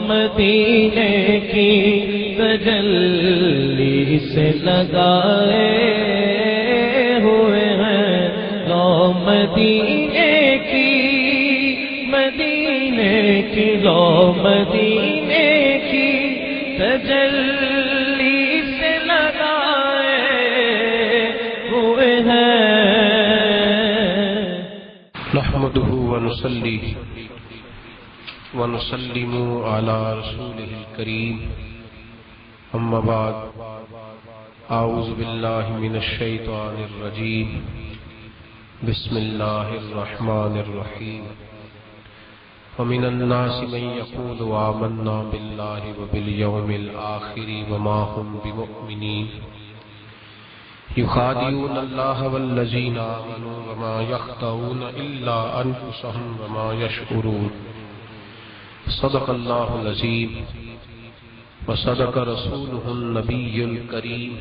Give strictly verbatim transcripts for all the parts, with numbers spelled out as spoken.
مدینے کی تجلی سے لگائے ہوئے ہیں، لو مدینے کی، مدینے کی، لو مدینے کی تجلی سے لگائے ہوئے ہیں۔ نحمده ونصلي ونسلم على رسوله الكريم. أما بعد، أعوذ بالله من الشيطان الرجيم. بسم الله الرحمن الرحيم. ومن الناس من يقول آمنا بالله وباليوم الآخر وما هم بمؤمنين. يخادعون الله والذين آمنوا وما يخدعون إلا أنفسهم وما يشعرون. صدق الله العظيم وصدق رسوله النبي الكريم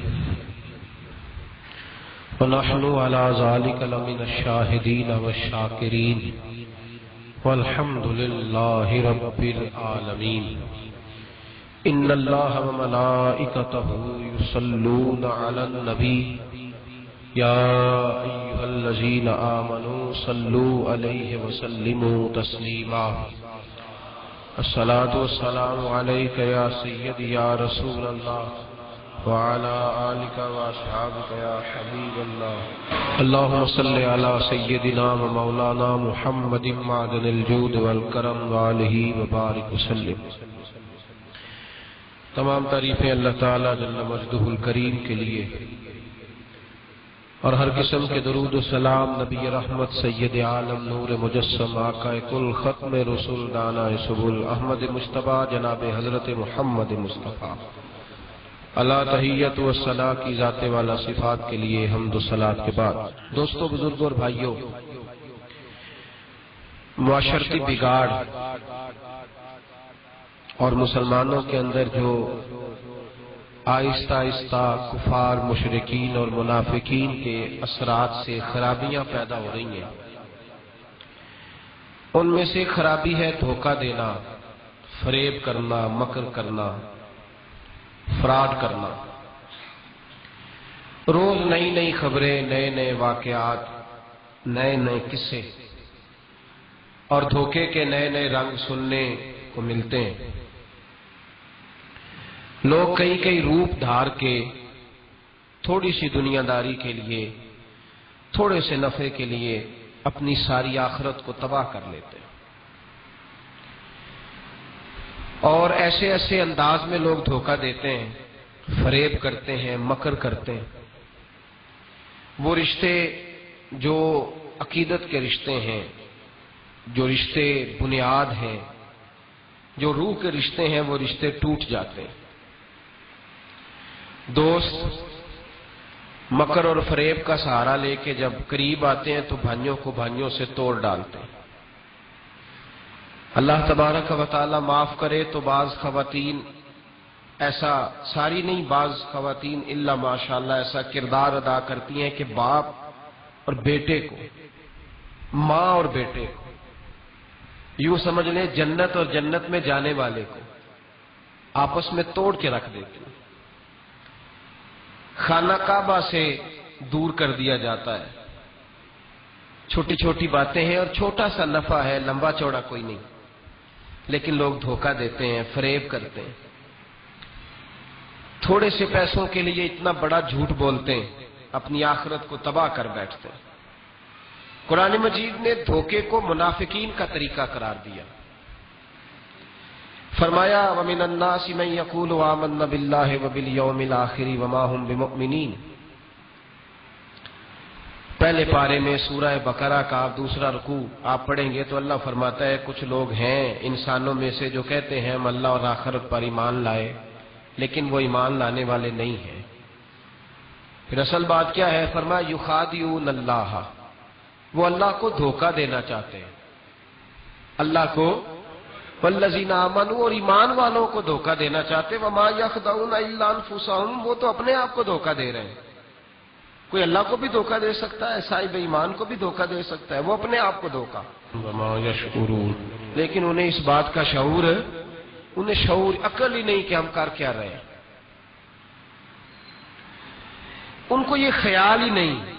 ونحن على ذلك لمن الشاهدين والشاكرين والحمد لله رب العالمين. إن الله وملائكته يصلون على النبي، يا أيها الذين آمنوا صلوا عليه وسلموا تسليما. الصلاة والسلام عليك يا سيدي يا رسول الله، وعلى آلك وأصحابك يا حبيب الله. اللهم صل على سيدنا ومولانا محمد معدن الجود والكرم وآله وبارك وسلم. تمام تعریفیں اللہ تعالیٰ جل مجدہ الکریم کے لیے، اور ہر قسم کے درود و سلام نبی رحمت سید عالم نور مجسم آقا کل ختم رسول دانا سبل احمد مجتبیٰ جناب حضرت محمد مصطفیٰ، اللہ تحیت و ثنا کی ذات والا صفات کے لیے حمد و صلات کے بعد، دوستو، بزرگوں اور بھائیوں، معاشرتی بگاڑ اور مسلمانوں کے اندر جو آہستہ آہستہ کفار، مشرکین اور منافقین کے اثرات سے خرابیاں پیدا ہو رہی ہیں، ان میں سے خرابی ہے دھوکہ دینا، فریب کرنا، مکر کرنا، فراڈ کرنا۔ روز نئی نئی خبریں، نئے نئے واقعات، نئے نئے قصے اور دھوکے کے نئے نئے رنگ سننے کو ملتے ہیں۔ لوگ کئی کئی روپ دھار کے تھوڑی سی دنیا داری کے لیے، تھوڑے سے نفع کے لیے اپنی ساری آخرت کو تباہ کر لیتے ہیں، اور ایسے ایسے انداز میں لوگ دھوکہ دیتے ہیں، فریب کرتے ہیں، مکر کرتے ہیں۔ وہ رشتے جو عقیدت کے رشتے ہیں، جو رشتے بنیاد ہیں، جو روح کے رشتے ہیں، وہ رشتے ٹوٹ جاتے ہیں۔ دوست مکر اور فریب کا سہارا لے کے جب قریب آتے ہیں تو بھائیوں کو بھائیوں سے توڑ ڈالتے ہیں۔ اللہ تبارک و تعالیٰ معاف کرے تو بعض خواتین ایسا، ساری نہیں، بعض خواتین الا ماشاءاللہ ایسا کردار ادا کرتی ہیں کہ باپ اور بیٹے کو، ماں اور بیٹے کو، یوں سمجھ لیں جنت اور جنت میں جانے والے کو آپس میں توڑ کے رکھ دیتی ہیں۔ خانہ کعبہ سے دور کر دیا جاتا ہے۔ چھوٹی چھوٹی باتیں ہیں اور چھوٹا سا نفع ہے، لمبا چوڑا کوئی نہیں، لیکن لوگ دھوکہ دیتے ہیں، فریب کرتے ہیں، تھوڑے سے پیسوں کے لیے اتنا بڑا جھوٹ بولتے ہیں، اپنی آخرت کو تباہ کر بیٹھتے ہیں۔ قرآن مجید نے دھوکے کو منافقین کا طریقہ قرار دیا۔ فرمایا، وَمِنَ النَّاسِ مَن يَقُولُ آمَنَّا بِاللَّهِ وَبِالْيَوْمِ الْآخِرِ وَمَا هُمْ بِمُؤْمِنِينَ۔ پہلے پارے میں سورہ بقرہ کا دوسرا رکوع آپ پڑھیں گے تو اللہ فرماتا ہے، کچھ لوگ ہیں انسانوں میں سے جو کہتے ہیں، ہم اللہ اور آخرت پر ایمان لائے، لیکن وہ ایمان لانے والے نہیں ہیں۔ پھر اصل بات کیا ہے؟ فرمایا، یخادعون اللہ، وہ اللہ کو دھوکہ دینا چاہتے ہیں۔ اللہ کو، والذین آمنوا، اور ایمان والوں کو دھوکہ دینا چاہتے ہیں۔ وما یخدعون الا انفسہم، وہ تو اپنے آپ کو دھوکہ دے رہے ہیں۔ کوئی اللہ کو بھی دھوکہ دے سکتا ہے، صاحب ایمان کو بھی دھوکہ دے سکتا ہے، وہ اپنے آپ کو دھوکہ۔ وما یشعرون، لیکن انہیں اس بات کا شعور انہیں شعور، عقل ہی نہیں کہ ہم کر کیا رہے ہیں۔ ان کو یہ خیال ہی نہیں۔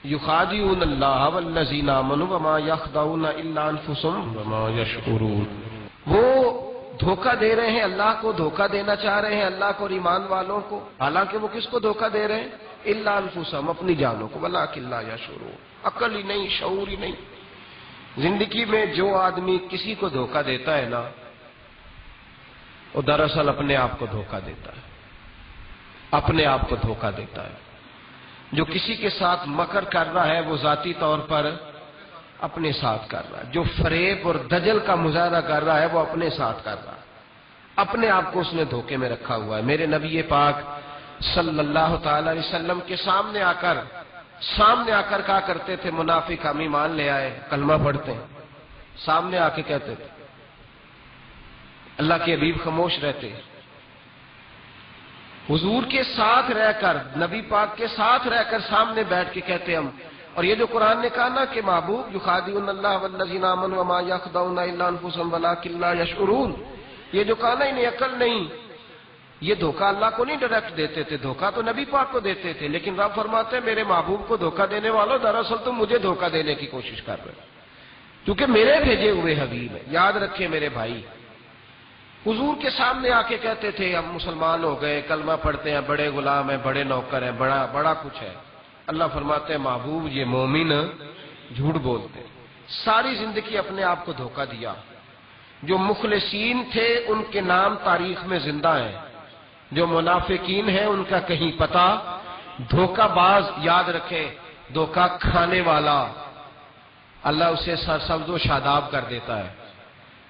یخادعون اللہ والذین آمنوا وما یخدعون الا انفسهم وما یشعرون۔ وہ دھوکہ دے رہے ہیں، اللہ کو دھوکہ دینا چاہ رہے ہیں، اللہ کو اور ایمان والوں کو، حالانکہ وہ کس کو دھوکہ دے رہے ہیں؟ الا انفسهم، اپنی جانوں کو، ولکن لا یشعرون۔ عقل ہی نہیں، شعور ہی نہیں۔ زندگی میں جو آدمی کسی کو دھوکہ دیتا ہے نا، وہ دراصل اپنے آپ کو دھوکہ دیتا ہے، اپنے آپ کو دھوکہ دیتا ہے۔ جو کسی کے ساتھ مکر کر رہا ہے، وہ ذاتی طور پر اپنے ساتھ کر رہا ہے۔ جو فریب اور دجل کا مظاہرہ کر رہا ہے، وہ اپنے ساتھ کر رہا ہے۔ اپنے آپ کو اس نے دھوکے میں رکھا ہوا ہے۔ میرے نبی پاک صلی اللہ تعالی علیہ وسلم کے سامنے آ کر، سامنے آ کر کہا کرتے تھے، منافق ہم ایمان لے آئے، کلمہ پڑھتے ہیں۔ سامنے آ کے کہتے تھے، اللہ کے حبیب خاموش رہتے۔ حضور کے ساتھ رہ کر، نبی پاک کے ساتھ رہ کر سامنے بیٹھ کے کہتے ہم۔ اور یہ جو قرآن نے کہا نا کہ محبوب، یخادعون اللہ والذین آمنوا وما یخدعون الا انفسهم ولکن لا یشعرون، یہ جو کہا نا، انہیں عقل نہیں، یہ دھوکہ اللہ کو نہیں ڈائریکٹ دیتے تھے، دھوکہ تو نبی پاک کو دیتے تھے، لیکن رب فرماتے ہیں، میرے محبوب کو دھوکہ دینے والوں، دراصل تم مجھے دھوکہ دینے کی کوشش کر رہے ہو، کیونکہ میرے بھیجے ہوئے حبیب ہیں۔ یاد رکھیں میرے بھائی، حضور کے سامنے آ کے کہتے تھے، ہم مسلمان ہو گئے، کلمہ پڑھتے ہیں، بڑے غلام ہیں، بڑے نوکر ہیں، بڑا بڑا کچھ ہے۔ اللہ فرماتے ہیں، محبوب، یہ مومن جھوٹ بولتے ہیں۔ ساری زندگی اپنے آپ کو دھوکہ دیا۔ جو مخلصین تھے، ان کے نام تاریخ میں زندہ ہیں۔ جو منافقین ہیں، ان کا کہیں پتہ۔ دھوکہ باز، یاد رکھیں، دھوکہ کھانے والا، اللہ اسے سرسبز و شاداب کر دیتا ہے۔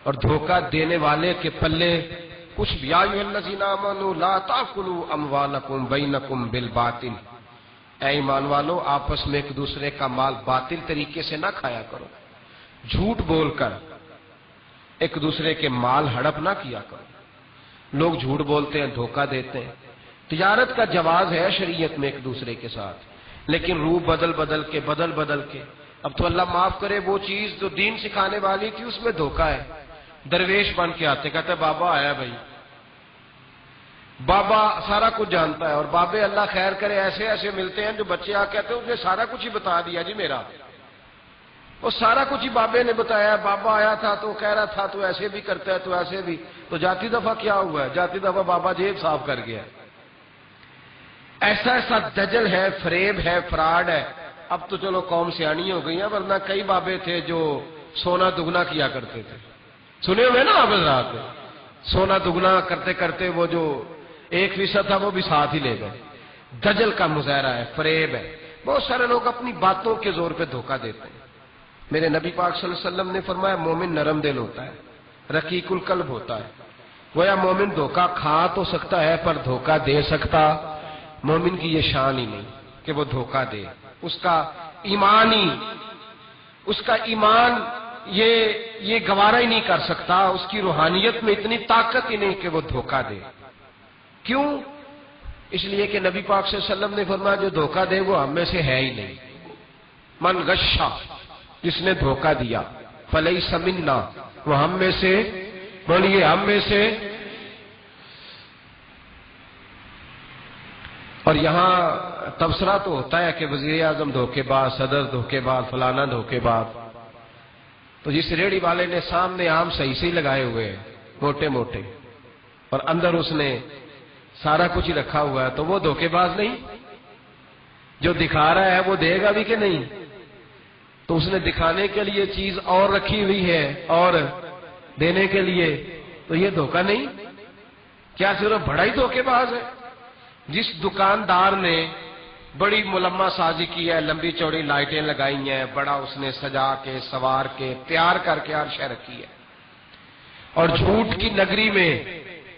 اور دھوکہ دینے والے کے پلے کچھ بھی۔ یا ایھا الذین آمنوا لا تاکلوا اموالکم بینکم بالباطل۔ اے ایمان والو، آپس میں ایک دوسرے کا مال باطل طریقے سے نہ کھایا کرو، جھوٹ بول کر ایک دوسرے کے مال ہڑپ نہ کیا کرو۔ لوگ جھوٹ بولتے ہیں، دھوکہ دیتے ہیں۔ تجارت کا جواز ہے شریعت میں ایک دوسرے کے ساتھ، لیکن روح بدل بدل کے، بدل بدل کے، اب تو اللہ معاف کرے، وہ چیز جو دین سکھانے والی تھی، اس میں دھوکہ ہے۔ درویش بن کے آتے، کہتے، بابا آیا بھائی، بابا سارا کچھ جانتا ہے۔ اور بابے، اللہ خیر کرے، ایسے ایسے ملتے ہیں جو بچے آ کہتے ہیں، اس نے سارا کچھ ہی بتا دیا جی میرا۔ وہ سارا کچھ ہی بابے نے بتایا۔ بابا آیا تھا تو کہہ رہا تھا، تو ایسے بھی کرتا ہے، تو ایسے بھی۔ تو جاتی دفعہ کیا ہوا ہے؟ جاتی دفعہ بابا جیب صاف کر گیا۔ ایسا ایسا دجل ہے، فریب ہے، فراڈ ہے۔ اب تو چلو قوم سیانی ہو گئی ہے، ورنہ کئی بابے تھے جو سونا دگنا کیا کرتے تھے۔ سنے ہوئے نا آپ حضرات؟ سونا دگنا کرتے کرتے وہ جو ایک فیصد تھا، وہ بھی ساتھ ہی لے گئے۔ دجل کا مظاہرہ ہے، فریب ہے۔ بہت سارے لوگ اپنی باتوں کے زور پہ دھوکہ دیتے ہیں۔ میرے نبی پاک صلی اللہ علیہ وسلم نے فرمایا، مومن نرم دل ہوتا ہے، رقیق القلب ہوتا ہے۔ گویا مومن دھوکہ کھا تو سکتا ہے، پر دھوکہ دے سکتا، مومن کی یہ شان ہی نہیں کہ وہ دھوکہ دے۔ اس کا ایمان ہی، اس کا ایمان یہ، یہ گوارا ہی نہیں کر سکتا، اس کی روحانیت میں اتنی طاقت ہی نہیں کہ وہ دھوکہ دے۔ کیوں؟ اس لیے کہ نبی پاک صلی اللہ علیہ وسلم نے فرمایا، جو دھوکہ دے وہ ہم میں سے ہے ہی نہیں۔ من غشا، جس نے دھوکہ دیا، فلیس منا، وہ ہم میں سے، بولیے، ہم میں سے۔ اور یہاں تبصرہ تو ہوتا ہے کہ وزیر اعظم دھوکے باز، صدر دھوکے باز، فلانا دھوکے باز۔ تو جس ریڑھی والے نے سامنے آم صحیح صحیح لگائے ہوئے ہیں، موٹے موٹے، اور اندر اس نے سارا کچھ ہی رکھا ہوا ہے، تو وہ دھوکے باز نہیں؟ جو دکھا رہا ہے، وہ دے گا بھی کہ نہیں؟ تو اس نے دکھانے کے لیے چیز اور رکھی ہوئی ہے اور دینے کے لیے، تو یہ دھوکہ نہیں؟ کیا صرف بڑا ہی دھوکے باز ہے؟ جس دکاندار نے بڑی ملما سازی کی ہے، لمبی چوڑی لائٹیں لگائی ہیں، بڑا اس نے سجا کے، سوار کے، تیار کر کے ہر شے رکھی ہے، اور جھوٹ کی نگری میں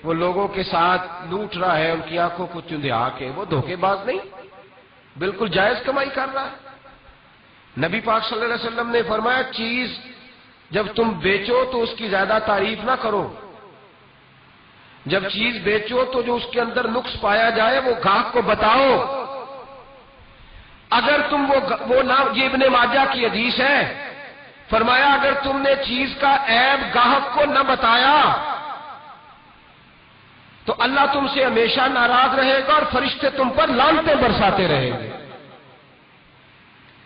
وہ لوگوں کے ساتھ لوٹ رہا ہے، ان کی آنکھوں کو چندھیا کے، وہ دھوکے باز نہیں؟ بالکل جائز کمائی کر رہا ہے۔ نبی پاک صلی اللہ علیہ وسلم نے فرمایا، چیز جب تم بیچو تو اس کی زیادہ تعریف نہ کرو، جب چیز بیچو تو جو اس کے اندر نقص پایا جائے، وہ گاہک کو بتاؤ۔ اگر تم وہ گ-، وہ نہ، یہ ابن ماجہ کی حدیث ہے، فرمایا، اگر تم نے چیز کا عیب گاہک کو نہ بتایا، تو اللہ تم سے ہمیشہ ناراض رہے گا اور فرشتے تم پر لعنتیں برساتے رہیں گے۔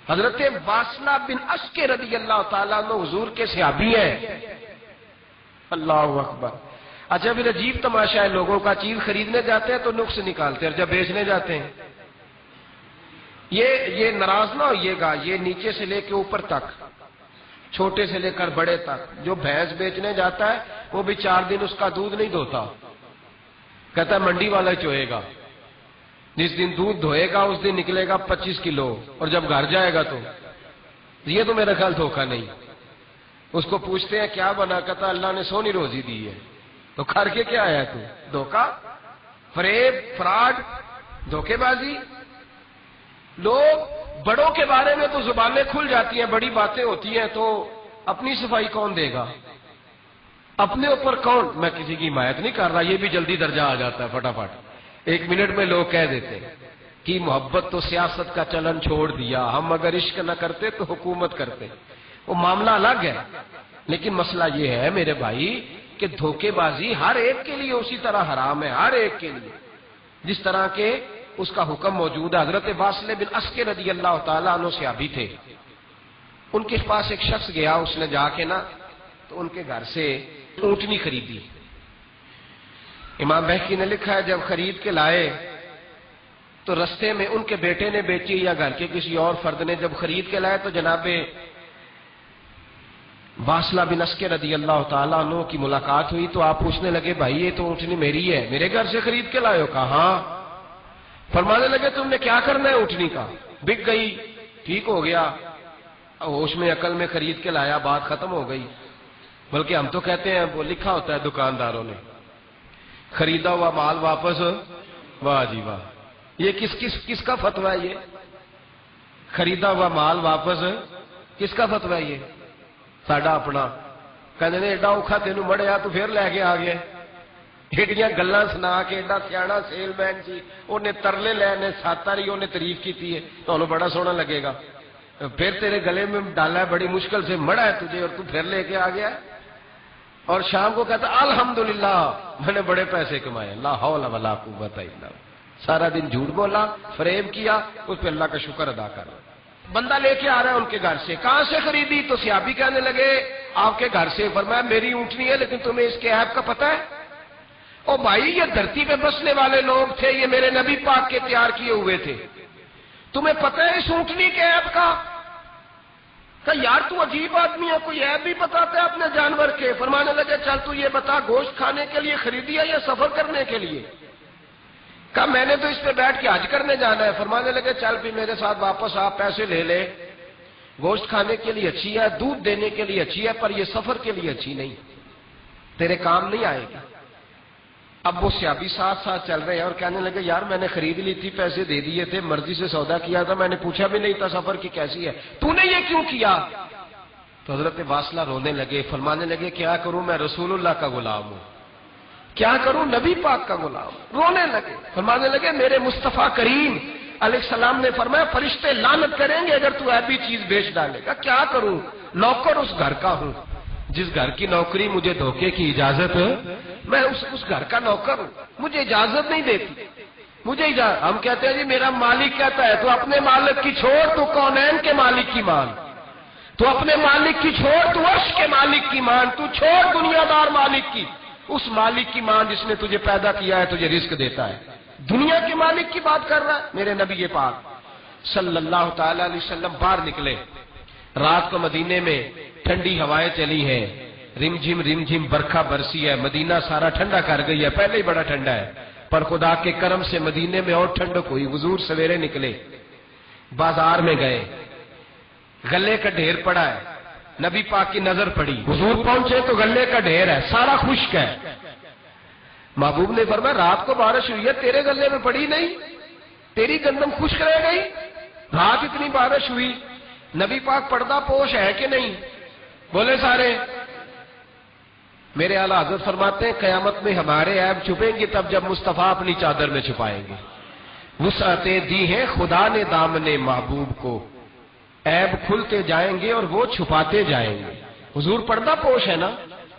حضرت واصلہ بن عسکے رضی اللہ تعالیٰ عنہ حضور کے صحابی ہیں۔ اللہ اکبر۔ اچھا، پھر عجیب تماشا ہے، لوگوں کا چیز خریدنے جاتے ہیں تو نقص نکالتے ہیں، اور جب بیچنے جاتے ہیں، یہ یہ ناراض نہ ہوئیے گا، یہ نیچے سے لے کے اوپر تک، چھوٹے سے لے کر بڑے تک، جو بھینس بیچنے جاتا ہے، وہ بھی چار دن اس کا دودھ نہیں دھوتا۔ کہتا ہے، منڈی والا چوئے گا، جس دن دودھ دھوئے گا، اس دن نکلے گا پچیس کلو، اور جب گھر جائے گا تو یہ تو میرا خیال دھوکا نہیں۔ اس کو پوچھتے ہیں، کیا بنا؟ کہتا، اللہ نے سونی روزی دی ہے۔ تو کر کے کیا آیا تو؟ دھوکا، فریب، فراڈ، دھوکے بازی۔ لوگ، بڑوں کے بارے میں تو زبانیں کھل جاتی ہیں، بڑی باتیں ہوتی ہیں، تو اپنی صفائی کون دے گا؟ اپنے اوپر کون؟ میں کسی کی حمایت نہیں کر رہا، یہ بھی جلدی درجہ آ جاتا ہے فٹافٹ۔ ایک منٹ میں لوگ کہہ دیتے ہیں کہ محبت تو سیاست کا چلن چھوڑ دیا، ہم اگر عشق نہ کرتے تو حکومت کرتے۔ وہ معاملہ الگ ہے، لیکن مسئلہ یہ ہے میرے بھائی کہ دھوکے بازی ہر ایک کے لیے اسی طرح حرام ہے، ہر ایک کے لیے، جس طرح کے اس کا حکم موجود ہے۔ حضرت واصل بن عسکر رضی اللہ تعالیٰ عنہ صحابی تھے، ان کے پاس ایک شخص گیا، اس نے جا کے نا تو ان کے گھر سے اونٹنی خریدی۔ امام بہکی نے لکھا ہے، جب خرید کے لائے تو رستے میں ان کے بیٹے نے بیچی یا گھر کے کسی اور فرد نے جب خرید کے لائے تو جناب واصلہ بن اسکے رضی اللہ تعالیٰ عنہ کی ملاقات ہوئی تو آپ پوچھنے لگے، بھائی، یہ تو اونٹنی میری ہے، میرے گھر سے خرید کے لائے ہو؟ کہا، ہاں۔ فرمانے لگے، تم نے کیا کرنا ہے اونٹنی کا؟ بک گئی، ٹھیک ہو گیا، ہوش میں عقل میں خرید کے لایا، بات ختم ہو گئی۔ بلکہ ہم تو کہتے ہیں، وہ لکھا ہوتا ہے دکانداروں نے، خریدا ہوا مال واپس۔ واہ جی واہ، یہ کس کس کس کا فتویٰ ہے؟ یہ خریدا ہوا مال واپس، کس کا فتویٰ ہے یہ؟ ساڈا اپنا۔ کہندے نے، ایڈا اوکھا تینوں مڑیا، تو پھر لے کے آ گیا۔ ایڈیاں گلاں سنا کے، ایڈا سیاݨا سیل مین سی، اونے ترلے لے نے، سات واری اونے تعریف کیتی ہے، تانوں بڑا سوہنا لگے گا۔ پھر تیرے گلے میں ڈالا ہے، بڑی مشکل سے مڑا ہے تجھے، اور تو پھر لے کے آ گیا۔ اور شام کو کہتا، الحمدللہ، میں نے بڑے پیسے کمائے، لا حول ولا قوت الا باللہ۔ سارا دن جھوٹ بولا، فریب کیا، اس پہ اللہ کا شکر ادا کر۔ بندہ لے کے آ رہا ہے ان کے گھر سے، کہاں سے خریدی؟ تو صحابی کہنے لگے، آپ کے گھر سے۔ فرمایا، میری اونٹنی ہے، لیکن تمہیں اس کے عیب کا پتہ ہے؟ او بھائی، یہ دھرتی پہ بسنے والے لوگ تھے، یہ میرے نبی پاک کے تیار کیے ہوئے تھے۔ تمہیں پتہ ہے اس اونٹنی کے عیب کا؟ کہا، یار، تو عجیب آدمی ہے، کوئی عیب بھی بتاتا ہے اپنے جانور کے۔ فرمانے لگے، چل، تو یہ بتا، گوشت کھانے کے لیے خریدی ہے یا سفر کرنے کے لیے؟ کہا، میں نے تو اس پہ بیٹھ کے حج کرنے جانا ہے۔ فرمانے لگے، چل بھی میرے ساتھ واپس آ، پیسے لے لے۔ گوشت کھانے کے لیے اچھی ہے، دودھ دینے کے لیے اچھی ہے، پر یہ سفر کے لیے اچھی نہیں، تیرے کام نہیں آئے گی۔ اب وہ سیابی ساتھ ساتھ چل رہے ہیں اور کہنے لگے، یار، میں نے خرید لی تھی، پیسے دے دیے تھے، مرضی سے سودا کیا تھا، میں نے پوچھا بھی نہیں تھا سفر کی کیسی ہے، تو نے یہ کیوں کیا؟ تو حضرت واصلہ رونے لگے، فرمانے لگے، کیا کروں، میں رسول اللہ کا غلام ہوں، کیا کروں، نبی پاک کا غلام ہوں۔ رونے لگے، فرمانے لگے، میرے مصطفیٰ کریم علیہ السلام نے فرمایا، فرشتے لعنت کریں گے اگر تو ایبی چیز بیچ ڈالے گا۔ کیا کروں، نوکر اس گھر کا ہوں، جس گھر کی نوکری مجھے دھوکے کی اجازت، میں اس اس گھر کا نوکر ہوں، مجھے اجازت نہیں دیتی۔ مجھے اجازت، ہم کہتے ہیں، جی، میرا مالک کہتا ہے، تو اپنے مالک کی چھوڑ، تو کونین کے مالک کی مان۔ تو اپنے مالک کی چھوڑ، تو عرش کے مالک کی مان، تو چھوڑ دنیا دار مالک کی، اس مالک کی مان جس نے تجھے پیدا کیا ہے، تجھے رزق دیتا ہے۔ دنیا کے مالک کی بات کر رہا ہے میرے نبی پاک صلی اللہ تعالی علیہ وسلم۔ باہر نکلے، رات کو مدینے میں ٹھنڈی ہوائیں چلی ہیں، رم جھم رم جھم برکھا برسی ہے، مدینہ سارا ٹھنڈا کر گئی ہے، پہلے ہی بڑا ٹھنڈا ہے، پر خدا کے کرم سے مدینے میں اور ٹھنڈک ہوئی۔ حضور سویرے نکلے، بازار میں گئے، غلے کا ڈھیر پڑا ہے، نبی پاک کی نظر پڑی، حضور پہنچے تو غلے کا ڈھیر ہے، سارا خشک ہے۔ محبوب نے فرمایا، رات کو بارش ہوئی ہے، تیرے غلے میں پڑی نہیں، تیری گندم خشک رہ گئی، رات اتنی بارش ہوئی۔ نبی پاک پردہ پوش ہے کہ نہیں؟ بولے سارے۔ میرے اعلیٰ حضرت فرماتے ہیں، قیامت میں ہمارے عیب چھپیں گے تب جب مصطفیٰ اپنی چادر میں چھپائیں گے۔ وسعتیں دی ہیں خدا نے دامن محبوب کو، عیب کھلتے جائیں گے اور وہ چھپاتے جائیں گے۔ حضور پردہ پوش ہے نا،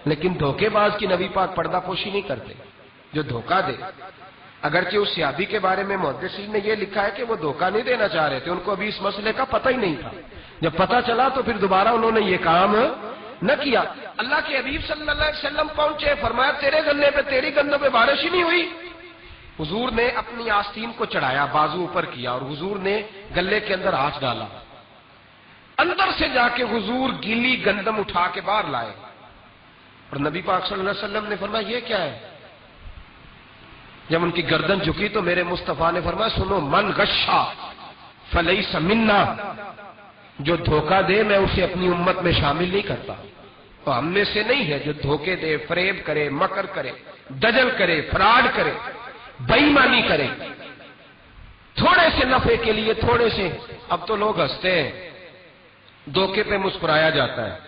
لیکن دھوکے باز کی نبی پاک پردہ پوشی نہیں کرتے۔ جو دھوکہ دے۔ اگرچہ اس صحابی کے بارے میں محدثین نے یہ لکھا ہے کہ وہ دھوکہ نہیں دینا چاہ رہے تھے، ان کو ابھی اس مسئلے کا پتہ ہی نہیں تھا۔ جب پتہ چلا تو پھر دوبارہ انہوں نے یہ کام نہ کیا۔ اللہ کے حبیب صلی اللہ علیہ وسلم پہنچے، فرمایا، "تیرے گلے پہ، تیری گندوں پہ بارش ہی نہیں ہوئی۔" حضور نے اپنی آستین کو چڑھایا، بازو اوپر کیا اور حضور نے گلے کے اندر ہاتھ ڈالا۔ اندر سے جا کے حضور گیلی گندم اٹھا کے باہر لائے۔ اور نبی پاک صلی اللہ علیہ وسلم نے فرمایا، "یہ کیا ہے؟" جب ان کی گردن جھکی تو میرے مصطفیٰ نے فرمایا، "سنو، من غشا فلیس منا۔" جو دھوکہ دے، میں اسے اپنی امت میں شامل نہیں کرتا۔ وہ ہم میں سے نہیں ہے جو دھوکے دے، فریب کرے، مکر کرے، دجل کرے، فراڈ کرے، بےایمانی کرے۔ تھوڑے سے نفع کے لیے، تھوڑے سے۔ اب تو لوگ ہنستے ہیں، دھوکے پہ مسکرایا جاتا ہے۔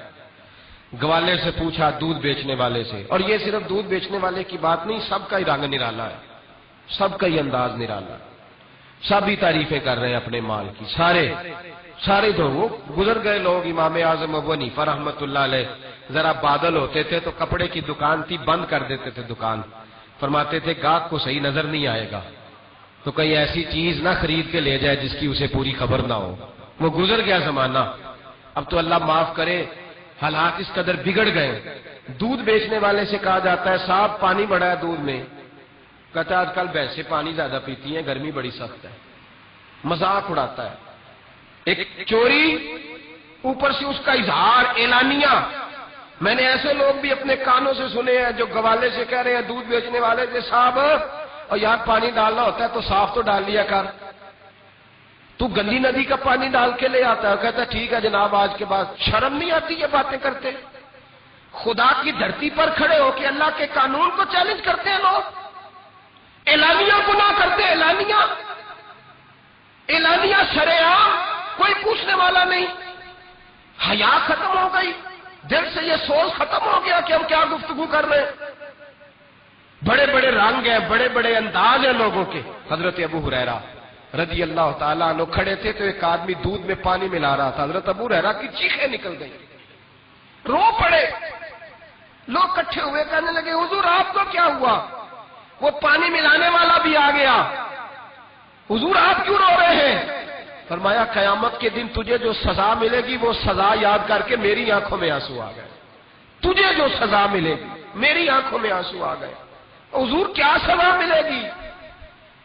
گوالے سے پوچھا، دودھ بیچنے والے سے، اور یہ صرف دودھ بیچنے والے کی بات نہیں، سب کا ہی رنگ نرالا ہے، سب کا ہی انداز نرالا ہے۔ سب ہی تعریفیں کر رہے ہیں اپنے مال کی، سارے، سارے تو وہ گزر گئے لوگ، امام اعظم ابو حنیفہ رحمۃ اللہ علیہ، ذرا بادل ہوتے تھے تو کپڑے کی دکان تھی، بند کر دیتے تھے دکان، فرماتے تھے، "گاہک کو صحیح نظر نہیں آئے گا۔" تو کہیں ایسی چیز نہ خرید کے لے جائے جس کی اسے پوری خبر نہ ہو۔ وہ گزر گیا زمانہ۔ اب تو اللہ معاف کرے، حالات اس قدر بگڑ گئے۔ دودھ بیچنے والے سے کہا جاتا ہے، "صاحب، پانی بڑا ہے دودھ میں۔" کہتا ہے، "آج کل بھینسیں پانی زیادہ پیتی ہیں، گرمی بڑی سخت ہے۔" مذاق اڑاتا ہے۔ ایک چوری، اوپر سے اس کا اظہار اعلانیہ۔ میں نے ایسے لوگ بھی اپنے کانوں سے سنے ہیں جو گوالے سے کہہ رہے ہیں، دودھ بیچنے والے سے، "صاحب، اور یار، پانی ڈالنا ہوتا ہے تو صاف تو ڈال لیا کر، تو گندی ندی کا پانی ڈال کے لے آتا ہے۔" کہتا ہے، "ٹھیک ہے جناب، آج کے بعد۔" شرم نہیں آتی یہ باتیں کرتے؟ خدا کی دھرتی پر کھڑے ہو کے اللہ کے قانون کو چیلنج کرتے ہیں لوگ، اعلانیہ گناہ کرتے ہیں، اعلانیہ۔ اعلانیہ شرعام، کوئی پوچھنے والا نہیں۔ حیا ختم ہو گئی، دل سے یہ سوچ ختم ہو گیا کہ ہم کیا گفتگو کر رہے ہیں۔ بڑے بڑے رنگ ہیں، بڑے بڑے انداز ہیں لوگوں کے۔ حضرت ابو ہریرہ رضی اللہ تعالیٰ عنہ کھڑے تھے تو ایک آدمی دودھ میں پانی ملا رہا تھا۔ حضرت ابو ہریرہ کی چیخیں نکل گئی، رو پڑے۔ لوگ اکٹھے ہوئے، کہنے لگے، "حضور، آپ کو کیا ہوا؟" وہ پانی ملانے والا بھی آ گیا۔ "حضور، آپ کیوں رو رہے ہیں؟" فرمایا، "قیامت کے دن تجھے جو سزا ملے گی، وہ سزا یاد کر کے میری آنکھوں میں آنسو آ گئے۔ تجھے جو سزا ملے گی، میری آنکھوں میں آنسو آ گئے۔" "حضور، کیا سزا ملے گی؟"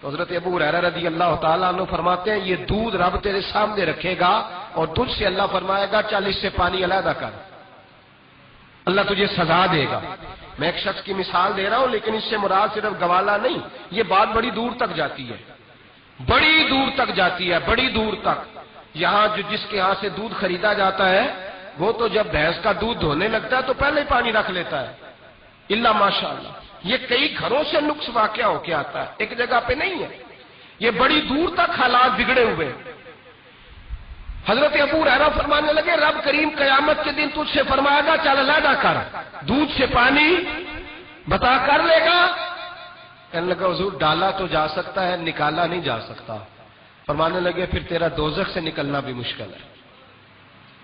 تو حضرت ابو ہریرہ رضی اللہ تعالیٰ عنہ فرماتے ہیں، "یہ دودھ رب تیرے سامنے رکھے گا اور تجھ سے اللہ فرمائے گا، 'چل، اس سے پانی علیحدہ کر۔'" اللہ تجھے سزا دے گا۔ میں ایک شخص کی مثال دے رہا ہوں، لیکن اس سے مراد صرف گوالا نہیں، یہ بات بڑی دور تک جاتی ہے، بڑی دور تک جاتی ہے، بڑی دور تک۔ یہاں جو، جس کے ہاں سے دودھ خریدا جاتا ہے، وہ تو جب بھینس کا دودھ دھونے لگتا ہے تو پہلے ہی پانی رکھ لیتا ہے۔ الا ماشاءاللہ، یہ کئی گھروں سے نقص واقع ہو کے آتا ہے، ایک جگہ پہ نہیں ہے۔ یہ بڑی دور تک حالات بگڑے ہوئے۔ حضرت ابو ہریرہ فرمانے لگے، "رب کریم قیامت کے دن تجھ سے فرمائے گا، 'چل علیحدہ کر، دودھ سے پانی بتا کر لے گا.'" کہنے لگا، "حضور، ڈالا تو جا سکتا ہے، نکالا نہیں جا سکتا۔" فرمانے لگے، "پھر تیرا دوزخ سے نکلنا بھی مشکل ہے۔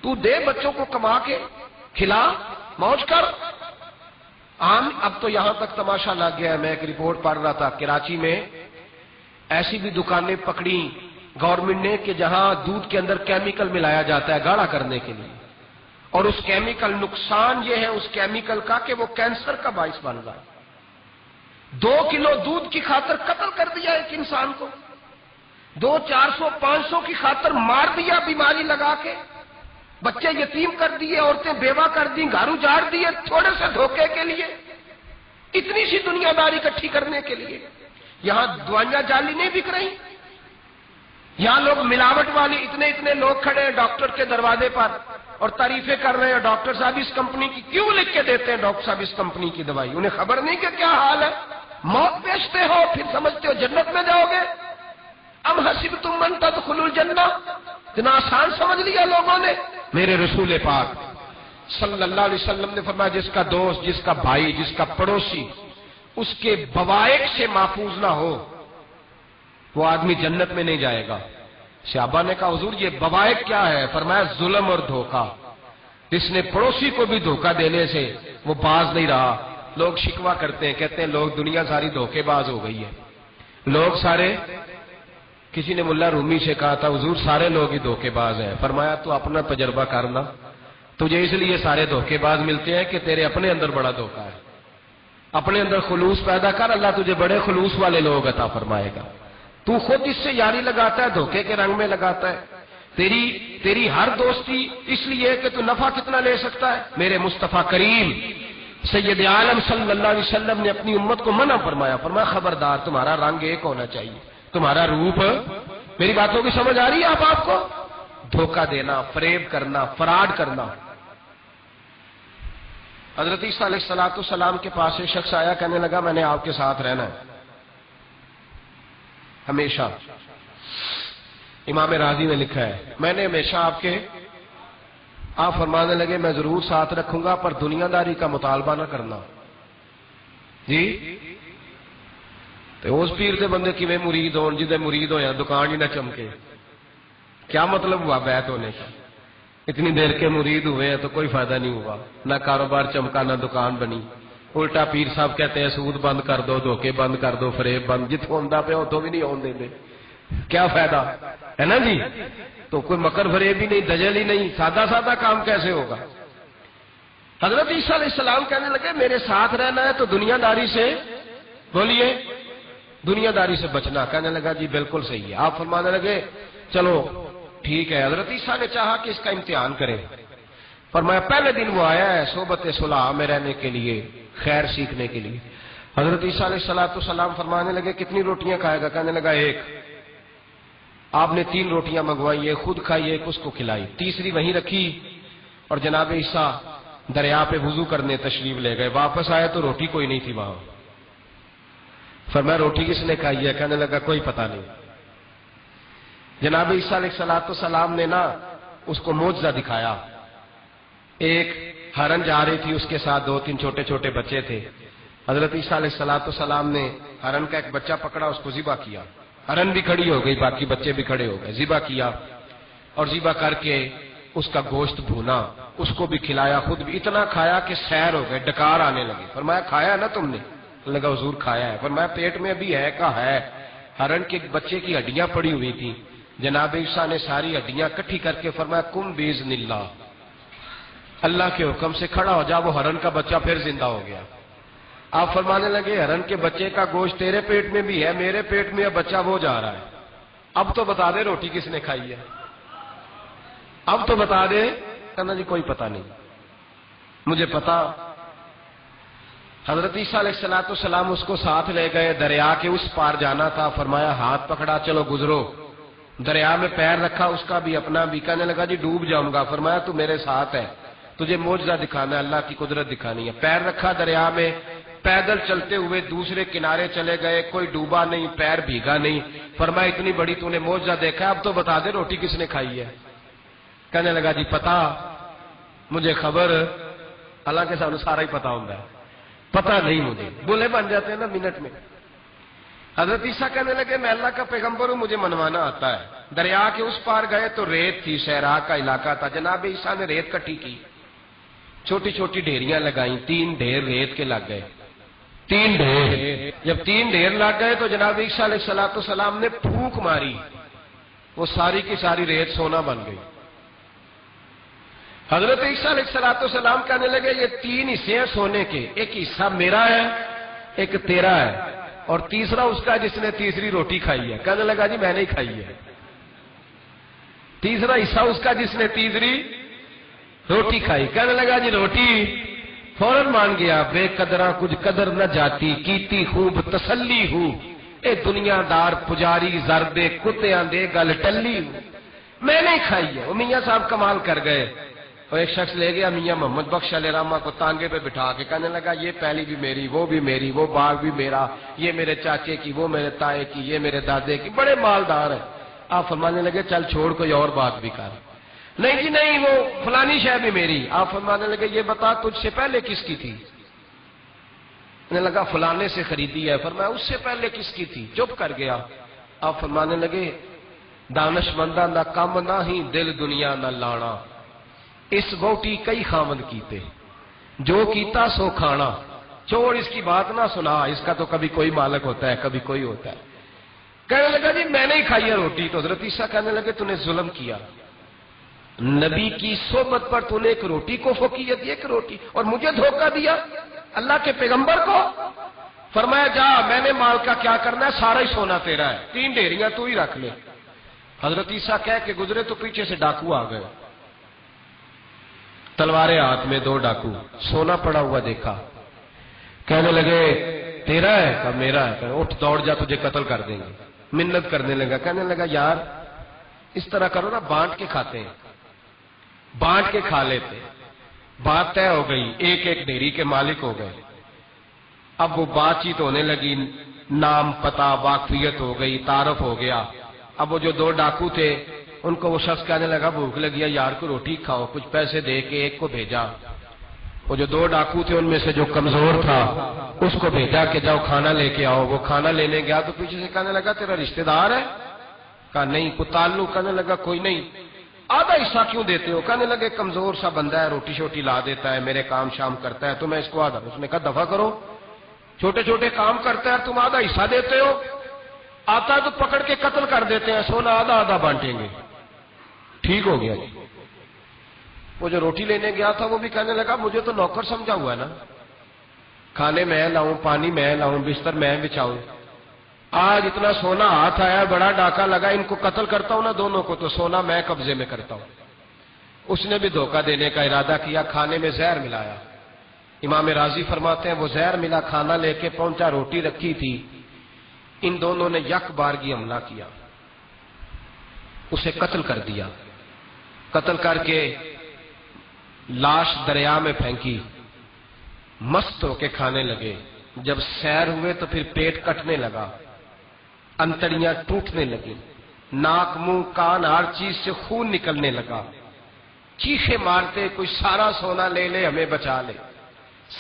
تو دے بچوں کو کما کے، کھلا، موج کر۔" عام، اب تو یہاں تک تماشا لگ گیا ہے۔ میں ایک رپورٹ پڑھ رہا تھا، کراچی میں ایسی بھی دکانیں پکڑی گورنمنٹ نے کہ جہاں دودھ کے اندر کیمیکل ملایا جاتا ہے گاڑھا کرنے کے لیے، اور اس کیمیکل، نقصان یہ ہے اس کیمیکل کا کہ وہ کینسر کا باعث بن رہا ہے۔ دو کلو دودھ کی خاطر قتل کر دیا ایک انسان کو، دو، چار سو، پانچ سو کی خاطر مار دیا بیماری لگا کے، بچے یتیم کر دیے، عورتیں بیوہ کر دیں، گھر اجاڑ دیے، تھوڑے سے دھوکے کے لیے، اتنی سی دنیا داری اکٹھی کرنے کے لیے۔ یہاں دوائیاں جعلی نہیں بک رہی؟ یہاں لوگ ملاوٹ والی، اتنے اتنے لوگ کھڑے ہیں ڈاکٹر کے دروازے پر اور تعریفیں کر رہے ہیں، "ڈاکٹر صاحب، اس کمپنی کی کیوں لکھ کے دیتے ہیں ڈاکٹر صاحب اس کمپنی کی دوائی؟" انہیں خبر نہیں کہ کیا حال ہے۔ موت بیچتے ہو، پھر سمجھتے ہو جنت میں جاؤ گے۔ "ام حسبتم ان تدخلوا الجنہ"، اتنا آسان سمجھ لیا لوگوں نے۔ میرے رسول پاک صلی اللہ علیہ وسلم نے فرمایا، جس کا دوست، جس کا بھائی، جس کا پڑوسی اس کے بوائق سے محفوظ نہ ہو، وہ آدمی جنت میں نہیں جائے گا۔ صحابہ نے کہا، "حضور، یہ بوائق کیا ہے؟" فرمایا، "ظلم اور دھوکہ۔" جس نے پڑوسی کو بھی دھوکہ دینے سے وہ باز نہیں رہا، لوگ شکوہ کرتے ہیں، کہتے ہیں، لوگ، دنیا ساری دھوکے باز ہو گئی ہے۔ لوگ سارے، کسی نے ملا رومی سے کہا تھا، "حضور، سارے لوگ ہی دھوکے باز ہیں۔" فرمایا، "تو اپنا تجربہ کرنا، تجھے اس لیے سارے دھوکے باز ملتے ہیں کہ تیرے اپنے اندر بڑا دھوکا ہے۔" اپنے اندر خلوص پیدا کر، اللہ تجھے بڑے خلوص والے لوگ عطا فرمائے گا۔ تو خود اس سے یاری لگاتا ہے، دھوکے کے رنگ میں لگاتا ہے۔ تیری، تیری ہر دوستی اس لیے کہ تو نفع کتنا لے سکتا ہے۔ میرے مصطفیٰ کریم سید عالم صلی اللہ علیہ وسلم نے اپنی امت کو منع فرمایا، فرمایا، "خبردار، تمہارا رنگ ایک ہونا چاہیے، تمہارا روپ۔" میری باتوں کی سمجھ آ رہی ہے آپ، آپ کو؟ دھوکہ دینا، فریب کرنا، فراڈ کرنا۔ حضرت عیسیٰ علیہ الصلوۃ والسلام کے پاس ایک شخص آیا، کہنے لگا، "میں نے آپ کے ساتھ رہنا ہے ہمیشہ۔" امام راضی نے لکھا ہے، "میں نے ہمیشہ آپ کے۔" آپ فرمانے لگے، "میں ضرور ساتھ رکھوں گا، پر دنیا داری کا مطالبہ نہ کرنا۔" جی؟ تے اس پیر دے بندے کیویں مرید ہون، جدے مرید ہویا دکان ہی نہ چمکے؟ کیا مطلب ہوا بیعت ہونے کا؟ اتنی دیر کے مرید ہوئے ہیں تو کوئی فائدہ نہیں ہوا، نہ کاروبار چمکا، نہ دکان بنی۔ الٹا پیر صاحب کہتے ہیں، "سود بند کر دو، دھوکے بند کر دو، فریب بند۔" جتھوں ہوندا پیا، اتھوں بھی نہیں ہون دیندے۔ کیا فائدہ؟ ہے نا جی؟ تو کوئی مکر فریب ہی نہیں، دجل ہی نہیں، سادہ سادہ کام کیسے ہوگا؟ حضرت عیسیٰ علیہ السلام کہنے لگے، "میرے ساتھ رہنا ہے تو دنیا داری سے۔" بولیے، دنیا داری سے بچنا۔ کہنے لگا، "جی، بالکل صحیح ہے۔" آپ فرمانے لگے، "چلو، ٹھیک ہے۔" حضرت عیسیٰ نے چاہا کہ اس کا امتحان کریں۔ فرمایا، پہلے دن وہ آیا ہے صحبت صلاح میں رہنے کے لیے، خیر سیکھنے کے لیے۔ حضرت عیسیٰ علیہ الصلوۃ والسلام فرمانے لگے، "کتنی روٹیاں کھائے گا؟" کہنے لگا، "ایک۔" آپ نے تین روٹیاں منگوائی، ایک خود کھائی، ایک اس کو کھلائی، تیسری وہیں رکھی اور جناب عیسیٰ دریا پہ وضو کرنے تشریف لے گئے۔ واپس آئے تو روٹی کوئی نہیں تھی وہاں۔ فرمایا، "روٹی کس نے کھائی ہے؟" کہنے لگا، "کوئی پتہ نہیں۔" جناب عیسیٰ علیہ الصلوۃ والسلام نے نا اس کو معجزہ دکھایا۔ ایک ہرن جا رہی تھی، اس کے ساتھ دو تین چھوٹے چھوٹے بچے تھے۔ حضرت عیسیٰ علیہ الصلوۃ والسلام نے ہرن کا ایک بچہ پکڑا، اس کو ذبح کیا۔ ہرن بھی کھڑی ہو گئی، باقی بچے بھی کھڑے ہو گئے، ذبح کیا اور ذبح کر کے اس کا گوشت بھونا، اس کو بھی کھلایا، خود بھی اتنا کھایا کہ سیر ہو گئے، ڈکار آنے لگے۔ فرمایا، "کھایا نا تم نے؟" لگا، "حضور، کھایا ہے۔" فرمایا، "پیٹ میں ابھی ہے کا ہے۔" ہرن کے بچے کی ہڈیاں پڑی ہوئی تھیں۔ جناب عیسیٰ نے ساری ہڈیاں اکٹھی کر کے فرمایا، "کم باذن اللہ، اللہ کے حکم سے کھڑا ہو جا۔" وہ ہرن کا بچہ پھر زندہ ہو گیا۔ آپ فرمانے لگے، "ہرن کے بچے کا گوشت تیرے پیٹ میں بھی ہے، میرے پیٹ میں اب بچہ وہ جا رہا ہے۔ اب تو بتا دے، روٹی کس نے کھائی ہے؟ اب تو بتا دے۔" کہنا، "جی، کوئی پتہ نہیں مجھے پتا۔" حضرت عیسیٰ علیہ الصلوۃ والسلام اس کو ساتھ لے گئے، دریا کے اس پار جانا تھا، فرمایا، "ہاتھ پکڑا، چلو گزرو۔" دریا میں پیر رکھا، اس کا بھی اپنا بھی، کہنے لگا، "جی، ڈوب جاؤں گا۔" فرمایا، "تو میرے ساتھ ہے، تجھے معجزہ دکھانا ہے، اللہ کی قدرت دکھانی ہے۔" پیر رکھا دریا میں، پیدل چلتے ہوئے دوسرے کنارے چلے گئے، کوئی ڈوبا نہیں، پیر بھیگا نہیں۔ فرمایا، "اتنی بڑی تو نے معجزہ دیکھا ہے، اب تو بتا دے، روٹی کس نے کھائی ہے؟" کہنے لگا، "جی، پتا، مجھے خبر۔" حالانکہ سانو سارا ہی پتا ہوندا ہے، پتا نہیں مجھے، بولے بن جاتے ہیں نا منٹ میں۔ حضرت عیسیٰ کہنے لگے، "میں اللہ کا پیغمبر ہوں، مجھے منوانا آتا ہے۔" دریا کے اس پار گئے تو ریت تھی، صحرا کا علاقہ تھا۔ جناب عیسیٰ نے ریت کٹھی کی، چھوٹی چھوٹی ڈھیریاں لگائیں، تین ڈھیر ریت کے لگ گئے۔ تین ڈھیر، جب تین ڈھیر لگ گئے تو جناب عیسیٰ علیہ الصلوۃ والسلام نے پھونک ماری، وہ ساری کی ساری ریت سونا بن گئی۔ حضرت عیسیٰ علیہ الصلوۃ والسلام کہنے لگے، "یہ تین حصے ہیں سونے کے، ایک حصہ میرا ہے، ایک تیرا ہے، اور تیسرا اس کا جس نے تیسری روٹی کھائی ہے۔" کہنے لگا، "جی، میں نہیں کھائی ہے۔" تیسرا حصہ اس کا جس نے تیسری روٹی کھائی۔ کہنے لگا، "جی، روٹی۔" فوراً مان گیا، "بے قدراں کچھ قدر نہ جاتی، کیتی خوب تسلی ہو۔ اے دنیا دار پجاری زر دے کتیاں دے گل ٹلی ہو۔" میں نہیں کھائی ہے۔ وہ میاں صاحب کمال کر گئے۔ وہ ایک شخص لے گیا میاں محمد بخش علیہ رحمہ کو تانگے پہ بٹھا کے، کہنے لگا، "یہ پہلی بھی میری، وہ بھی میری، وہ باغ بھی میرا، یہ میرے چاچے کی، وہ میرے تائے کی، یہ میرے دادے کی، بڑے مالدار ہیں۔" آپ فرمانے لگے، "چل چھوڑ، کوئی اور بات بھی کر۔" "نہیں جی نہیں، وہ فلانی شے بھی میری۔" آپ فرمانے لگے، "یہ بتا، تجھ سے پہلے کس کی تھی؟" کہنے لگا، "فلانے سے خریدی ہے۔" فرمایا، "اس سے پہلے کس کی تھی؟" چپ کر گیا۔ آپ فرمانے لگے، "دانش منداں دا کم نہ ہی دل دنیا نہ لانا۔ اس ووٹی کئی خاوند کیتے، جو کیتا سو کھانا۔" چور اس کی بات نہ سنا، اس کا تو کبھی کوئی مالک ہوتا ہے، کبھی کوئی ہوتا ہے۔ کہنے لگا، "جی میں نے ہی کھائی ہے روٹی۔" تو حضرت عیسیٰ کہنے لگے، "تو نے ظلم کیا، نبی کی صحبت پر تو نے ایک روٹی کو فوقیت دی، ایک روٹی، اور مجھے دھوکہ دیا، اللہ کے پیغمبر کو۔" فرمایا، "جا، میں نے مال کا کیا کرنا ہے، سارا ہی سونا تیرا ہے، تین ڈھیریاں تو ہی رکھ لے۔" حضرت عیسیٰ کہہ کے گزرے تو پیچھے سے ڈاکو آ گئے، تلواریں ہاتھ میں، دو ڈاکو، سونا پڑا ہوا دیکھا، کہنے لگے، "تیرا ہے؟" کہا، "میرا ہے۔" کہا، "اٹھ، دوڑ جا، تجھے قتل کر دیں گے۔" منت کرنے لگا، کہنے لگا، "یار، اس طرح کرو نا، بانٹ کے کھاتے ہیں۔" بانٹ کے کھا لیتے۔ بات طے ہو گئی، ایک ایک ڈھیری کے مالک ہو گئے۔ اب وہ بات چیت ہونے لگی، نام، پتہ، واقفیت ہو گئی، تعارف ہو گیا۔ اب وہ جو دو ڈاکو تھے، ان کو وہ شخص کہنے لگا، "بھوک لگی ہے یار، کو روٹی کھاؤ۔" کچھ پیسے دے کے ایک کو بھیجا۔ وہ جو دو ڈاکو تھے، ان میں سے جو کمزور تھا، اس کو بھیجا کہ جاؤ کھانا لے کے آؤ۔ وہ کھانا لینے گیا تو پیچھے سے کہنے لگا، "تیرا رشتہ دار ہے؟" کہا، "نہیں۔" کوئی تعلق؟ کہنے لگا، "کوئی نہیں۔" "آدھا حصہ کیوں دیتے ہو؟" کہنے لگے، "کمزور سا بندہ ہے، روٹی شوٹی لا دیتا ہے، میرے کام شام کرتا ہے، تو میں اس کو آدھا۔" اس نے کہا، "دفعہ کرو، چھوٹے چھوٹے کام کرتا ہے، تم آدھا حصہ دیتے ہو، آتا ہے تو پکڑ کے قتل کر دیتے ہیں، سونا آدھا آدھا بانٹیں گے۔" ٹھیک ہو گیا جی۔ وہ جو روٹی لینے گیا تھا، وہ بھی کہنے لگا، "مجھے تو نوکر سمجھا ہوا ہے نا، کھانے میں لاؤں، پانی میں لاؤں، بستر میں بچھاؤں۔" آج اتنا سونا ہاتھ آیا، بڑا ڈاکہ لگا، ان کو قتل کرتا ہوں نا دونوں کو، تو سونا میں قبضے میں کرتا ہوں۔ اس نے بھی دھوکہ دینے کا ارادہ کیا، کھانے میں زہر ملایا۔ امام راضی فرماتے ہیں، وہ زہر ملا کھانا لے کے پہنچا، روٹی رکھی تھی، ان دونوں نے یک بارگی حملہ کیا، اسے قتل کر دیا۔ قتل کر کے لاش دریا میں پھینکی، مست ہو کے کھانے لگے۔ جب سیر ہوئے تو پھر پیٹ کٹنے لگا، انتڑیاں ٹوٹنے لگیں، ناک، منہ، کان، ہر چیز سے خون نکلنے لگا۔ چیخیں مارتے، "کوئی سارا سونا لے لے، ہمیں بچا لے،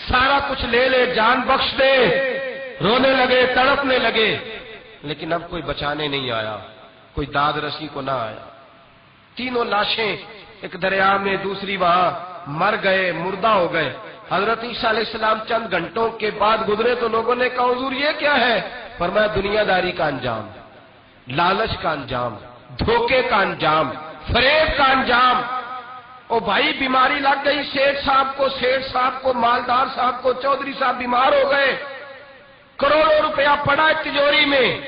سارا کچھ لے لے، جان بخش دے۔" رونے لگے، تڑپنے لگے، لیکن اب کوئی بچانے نہیں آیا، کوئی داد رسی کو نہ آیا۔ تینوں لاشیں، ایک دریا میں، دوسری وہاں، مر گئے، مردہ ہو گئے۔ حضرت عیسیٰ علیہ السلام چند گھنٹوں کے بعد گزرے تو لوگوں نے کہا، "حضور، یہ کیا ہے؟" فرمایا، "دنیا داری کا انجام، لالچ کا انجام، دھوکے کا انجام، فریب کا انجام۔" او بھائی، بیماری لگ گئی سیٹھ صاحب کو، سیٹھ صاحب کو، مالدار صاحب کو، چودھری صاحب بیمار ہو گئے، کروڑوں روپیہ پڑا ہے تجوری میں،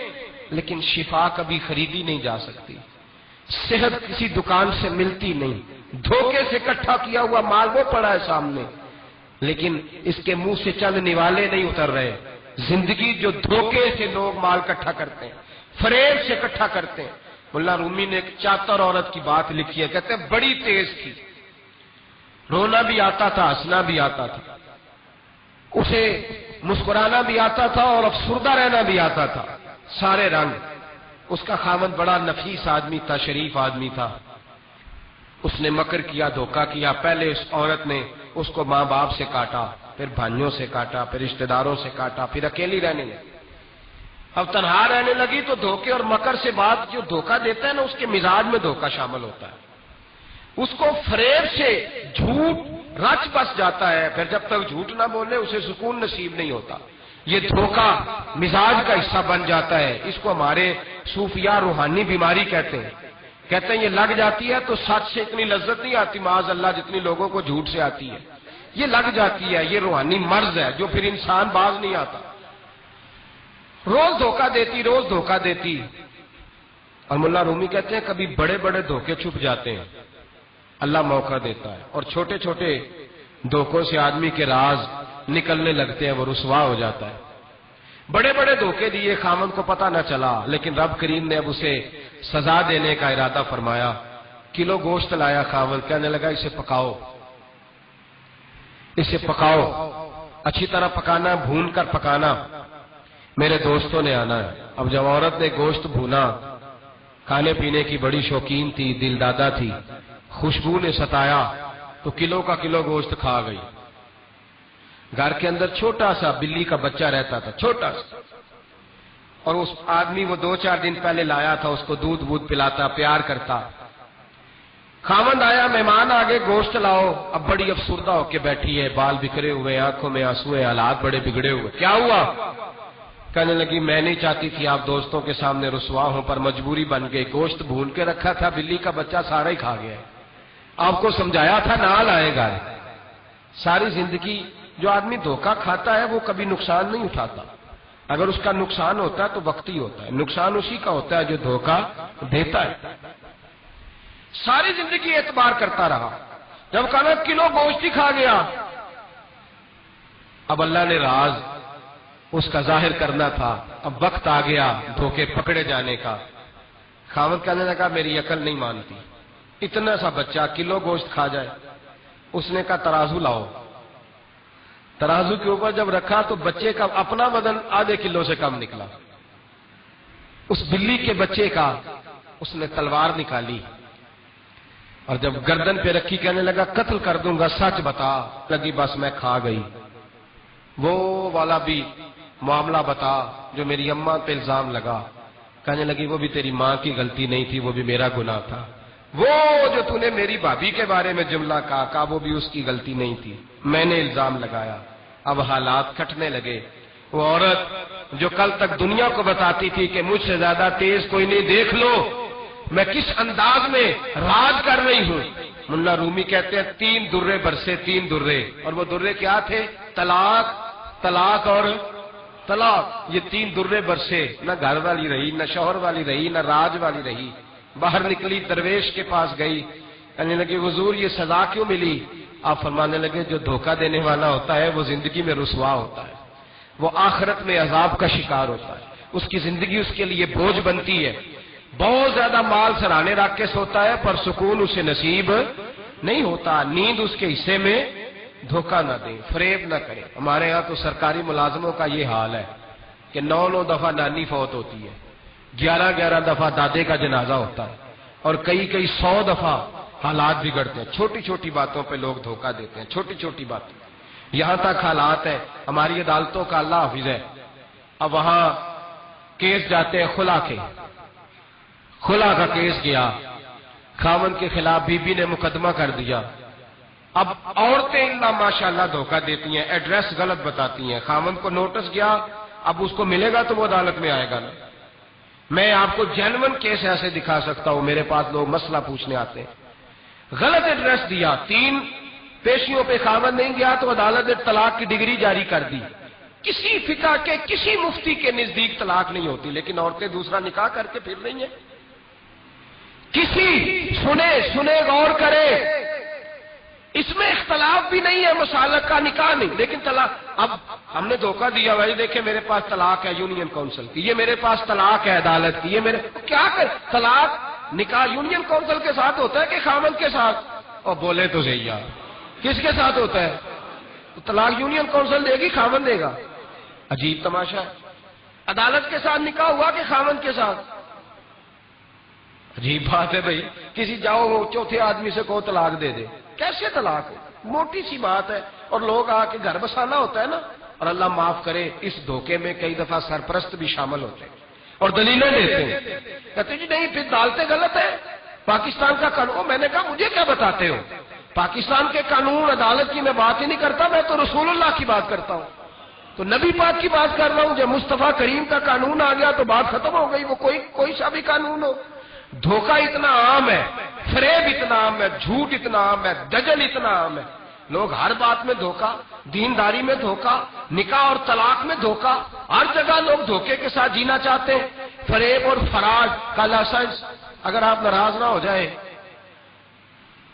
لیکن شفا کبھی خریدی نہیں جا سکتی۔ صحت کسی دکان سے ملتی نہیں، دھوکے سے اکٹھا کیا ہوا مال وہ پڑا ہے سامنے، لیکن اس کے منہ سے چند نوالے نہیں اتر رہے۔ زندگی جو دھوکے سے لوگ مال اکٹھا کرتے ہیں، فریب سے اکٹھا کرتے ہیں۔ ملا رومی نے ایک چاتر عورت کی بات لکھی ہے، کہتے ہیں، بڑی تیز تھی، رونا بھی آتا تھا، ہنسنا بھی آتا تھا، اسے مسکرانا بھی آتا تھا اور افسردہ رہنا بھی آتا تھا۔ سارے رنگ۔ اس کا خاوند بڑا نفیس آدمی تھا، شریف آدمی تھا۔ اس نے مکر کیا، دھوکہ کیا۔ پہلے اس عورت نے اس کو ماں باپ سے کاٹا، پھر بھائیوں سے کاٹا، پھر رشتہ داروں سے کاٹا، پھر اکیلی رہنے لگی۔ اب تنہا رہنے لگی تو دھوکے اور مکر سے بات، جو دھوکہ دیتا ہے نا، اس کے مزاج میں دھوکہ شامل ہوتا ہے۔ اس کو فریب سے جھوٹ رچ بس جاتا ہے، پھر جب تک جھوٹ نہ بولے اسے سکون نصیب نہیں ہوتا۔ یہ دھوکہ مزاج کا حصہ بن جاتا ہے، اس کو ہمارے صوفیاء روحانی بیماری کہتے ہیں۔ کہتے ہیں یہ لگ جاتی ہے تو سچ سے اتنی لذت نہیں آتی معاذ اللہ جتنی لوگوں کو جھوٹ سے آتی ہے۔ یہ لگ جاتی ہے، یہ روحانی مرض ہے جو پھر انسان باز نہیں آتا۔ روز دھوکہ دیتی، روز دھوکہ دیتی۔ اور ملا رومی کہتے ہیں، کبھی بڑے بڑے دھوکے چھپ جاتے ہیں، اللہ موقع دیتا ہے، اور چھوٹے چھوٹے دھوکوں سے آدمی کے راز نکلنے لگتے ہیں، وہ رسوا ہو جاتا ہے۔ بڑے بڑے دھوکے دیے، خاوند کو پتہ نہ چلا، لیکن رب کریم نے اب اسے سزا دینے کا ارادہ فرمایا۔ کلو گوشت لایا خاوند، کہنے لگا، اسے پکاؤ، اسے پکاؤ، اچھی طرح پکانا، بھون کر پکانا، میرے دوستوں نے آنا ہے۔ اب جب عورت نے گوشت بھونا، کھانے پینے کی بڑی شوقین تھی، دل دادا تھی، خوشبو نے ستایا تو کلو کا کلو گوشت کھا گئی۔ گھر کے اندر چھوٹا سا بلی کا بچہ رہتا تھا، چھوٹا سا، اور اس آدمی وہ دو چار دن پہلے لایا تھا، اس کو دودھ وودھ پلاتا، پیار کرتا۔ خاوند آیا، مہمان آ گئے، گوشت لاؤ۔ اب بڑی افسردہ ہو کے بیٹھی ہے، بال بکھرے ہوئے ہیں، آنکھوں میں آنسو ہیں، حالات بڑے بگڑے ہوئے۔ کیا ہوا؟ کہنے لگی، میں نہیں چاہتی تھی آپ دوستوں کے سامنے رسوا ہوں، پر مجبوری بن گئی۔ گوشت بھون کے رکھا تھا، بلی کا بچہ سارا ہی کھا گیا ہے۔ آپ کو سمجھایا تھا، نہ لائے گھر۔ ساری زندگی جو آدمی دھوکہ کھاتا ہے، وہ کبھی نقصان نہیں اٹھاتا۔ اگر اس کا نقصان ہوتا ہے تو وقتی ہوتا ہے، نقصان اسی کا ہوتا ہے جو دھوکہ دیتا ہے۔ ساری زندگی اعتبار کرتا رہا، جب کہا کلو گوشت ہی کھا گیا۔ اب اللہ نے راز اس کا ظاہر کرنا تھا، اب وقت آ گیا دھوکے پکڑے جانے کا۔ خاوند کہنے لگا، میری عقل نہیں مانتی، اتنا سا بچہ کلو گوشت کھا جائے؟ اس نے کہا، ترازو لاؤ۔ ترازو کے اوپر جب رکھا تو بچے کا اپنا وزن آدھے کلو سے کم نکلا۔ اس بلی کے بچے کا، اس نے تلوار نکالی اور جب گردن پہ رکھی، کہنے لگا، قتل کر دوں گا، سچ بتا۔ لگی، بس میں کھا گئی۔ وہ والا بھی معاملہ بتا جو میری اماں پہ الزام لگا۔ کہنے لگی، وہ بھی تیری ماں کی غلطی نہیں تھی، وہ بھی میرا گناہ تھا۔ وہ جو تو نے میری بھابھی کے بارے میں جملہ کہا، کہا، وہ بھی اس کی غلطی نہیں تھی، میں نے الزام لگایا۔ اب حالات کھٹنے لگے۔ وہ عورت جو کل تک دنیا کو بتاتی تھی کہ مجھ سے زیادہ تیز کوئی نہیں، دیکھ لو میں کس انداز میں راج کر رہی ہوں۔ ملا رومی کہتے ہیں، تین درے برسے، تین درے۔ اور وہ درے کیا تھے؟ طلاق، طلاق اور طلاق۔ یہ تین درے برسے، نہ گھر والی رہی، نہ شوہر والی رہی، نہ راج والی رہی۔ باہر نکلی، درویش کے پاس گئی، کہنے لگی، حضور، یہ سزا کیوں ملی؟ آپ فرمانے لگے، جو دھوکہ دینے والا ہوتا ہے، وہ زندگی میں رسوا ہوتا ہے، وہ آخرت میں عذاب کا شکار ہوتا ہے، اس کی زندگی اس کے لیے بوجھ بنتی ہے۔ بہت زیادہ مال سرانے رکھ کے سوتا ہے، پر سکون اسے نصیب نہیں ہوتا۔ نیند اس کے حصے میں دھوکہ نہ دیں، فریب نہ کریں۔ ہمارے ہاں تو سرکاری ملازموں کا یہ حال ہے کہ نو نو دفعہ نانی فوت ہوتی ہے، گیارہ گیارہ دفعہ دادے کا جنازہ ہوتا ہے، اور کئی کئی سو دفعہ حالات بگڑتے ہیں۔ چھوٹی چھوٹی باتوں پہ لوگ دھوکہ دیتے ہیں، چھوٹی چھوٹی باتیں۔ یہاں تک حالات ہیں، ہماری عدالتوں کا اللہ حافظ ہے۔ اب وہاں کیس جاتے ہیں خلا کے، خلا کا کیس گیا، خاوند کے خلاف بی بی نے مقدمہ کر دیا۔ اب عورتیں اللہ ماشاءاللہ دھوکہ دیتی ہیں، ایڈریس غلط بتاتی ہیں، خاوند کو نوٹس گیا، اب اس کو ملے گا تو وہ عدالت میں آئے گا نا۔ میں آپ کو جینوئن کیس ایسے دکھا سکتا ہوں، میرے پاس لوگ مسئلہ پوچھنے آتے ہیں۔ غلط ایڈریس دیا، تین پیشیوں پہ خاوند نہیں گیا تو عدالت نے طلاق کی ڈگری جاری کر دی۔ کسی فقہ کے، کسی مفتی کے نزدیک طلاق نہیں ہوتی، لیکن عورتیں دوسرا نکاح کر کے پھر رہی ہیں۔ کسی سنے، سنے، غور کرے، اس میں اختلاف بھی نہیں ہے، مسالک کا نکاح نہیں، لیکن طلاق۔ اب ہم نے دھوکہ دیا، بھائی دیکھیں میرے پاس طلاق ہے یونین کونسل کی، یہ میرے پاس طلاق ہے عدالت کی، یہ میرے، کیا کر؟ طلاق نکاح یونین کونسل کے ساتھ ہوتا ہے کہ خاوند کے ساتھ؟ اور بولے تو صحیح یار، کس کے ساتھ ہوتا ہے؟ تو طلاق یونین کونسل دے گی، خاوند دے گا؟ عجیب تماشا ہے۔ عدالت کے ساتھ نکاح ہوا کہ خاوند کے ساتھ؟ عجیب بات ہے بھائی، کسی جاؤ وہ چوتھے آدمی سے کہو طلاق دے دے، کیسے طلاق ہو؟ موٹی سی بات ہے۔ اور لوگ آ کے گھر بسانا ہوتا ہے نا، اور اللہ معاف کرے، اس دھوکے میں کئی دفعہ سرپرست بھی شامل ہوتے ہیں اور دلیلیں دیتے ہیں، کہتے ہیں، جی نہیں، پھر عدالتیں غلط ہیں، پاکستان کا قانون۔ میں نے کہا، مجھے کیا بتاتے ہو؟ پاکستان کے قانون عدالت کی میں بات ہی نہیں کرتا، میں تو رسول اللہ کی بات کرتا ہوں۔ تو نبی پاک کی بات کر رہا ہوں، جب مصطفیٰ کریم کا قانون آ گیا تو بات ختم ہو گئی، وہ کوئی، کوئی سا بھی قانون ہو۔ دھوکہ اتنا عام ہے، فریب اتنا عام ہے، جھوٹ اتنا عام ہے، دجل اتنا عام ہے۔ لوگ ہر بات میں دھوکہ، دینداری میں دھوکہ، نکاح اور طلاق میں دھوکہ، ہر جگہ لوگ دھوکے کے ساتھ جینا چاہتے ہیں۔ فریب اور فراڈ کا لائسنس، اگر آپ ناراض نہ ہو جائیں،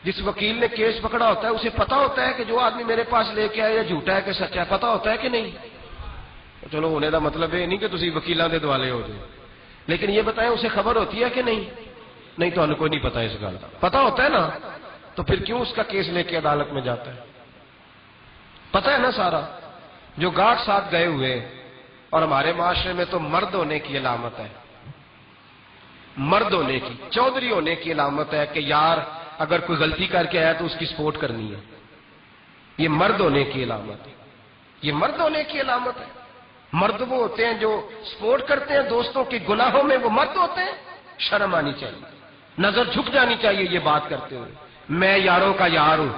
جس وکیل نے کیس پکڑا ہوتا ہے، اسے پتا ہوتا ہے کہ جو آدمی میرے پاس لے کے آیا، یہ جھوٹا ہے کہ سچا ہے، پتا ہوتا ہے کہ نہیں؟ چلو، ہونے دا مطلب یہ نہیں کہ تسی وکیلاں دے دوالے ہو جائے، لیکن یہ بتائیں، اسے خبر ہوتی ہے کہ نہیں؟ نہیں، تانوں کوئی نہیں پتا اس گل دا۔ پتا ہوتا ہے نا، تو پھر کیوں اس کا کیس لے کے عدالت میں جاتا ہے؟ پتا ہے نا سارا۔ جو گاہک ساتھ گئے ہوئے، اور ہمارے معاشرے میں تو مرد ہونے کی علامت ہے، مرد ہونے کی، چودھری ہونے کی علامت ہے کہ یار، اگر کوئی غلطی کر کے آیا تو اس کی سپورٹ کرنی ہے۔ یہ مرد ہونے کی علامت ہے، یہ مرد ہونے کی علامت ہے۔ مرد وہ ہوتے ہیں جو سپورٹ کرتے ہیں دوستوں کے گناہوں میں، وہ مرد ہوتے ہیں۔ شرم آنی چاہیے۔ نظر جھک جانی چاہیے یہ بات کرتے ہوئے۔ میں یاروں کا یار ہوں،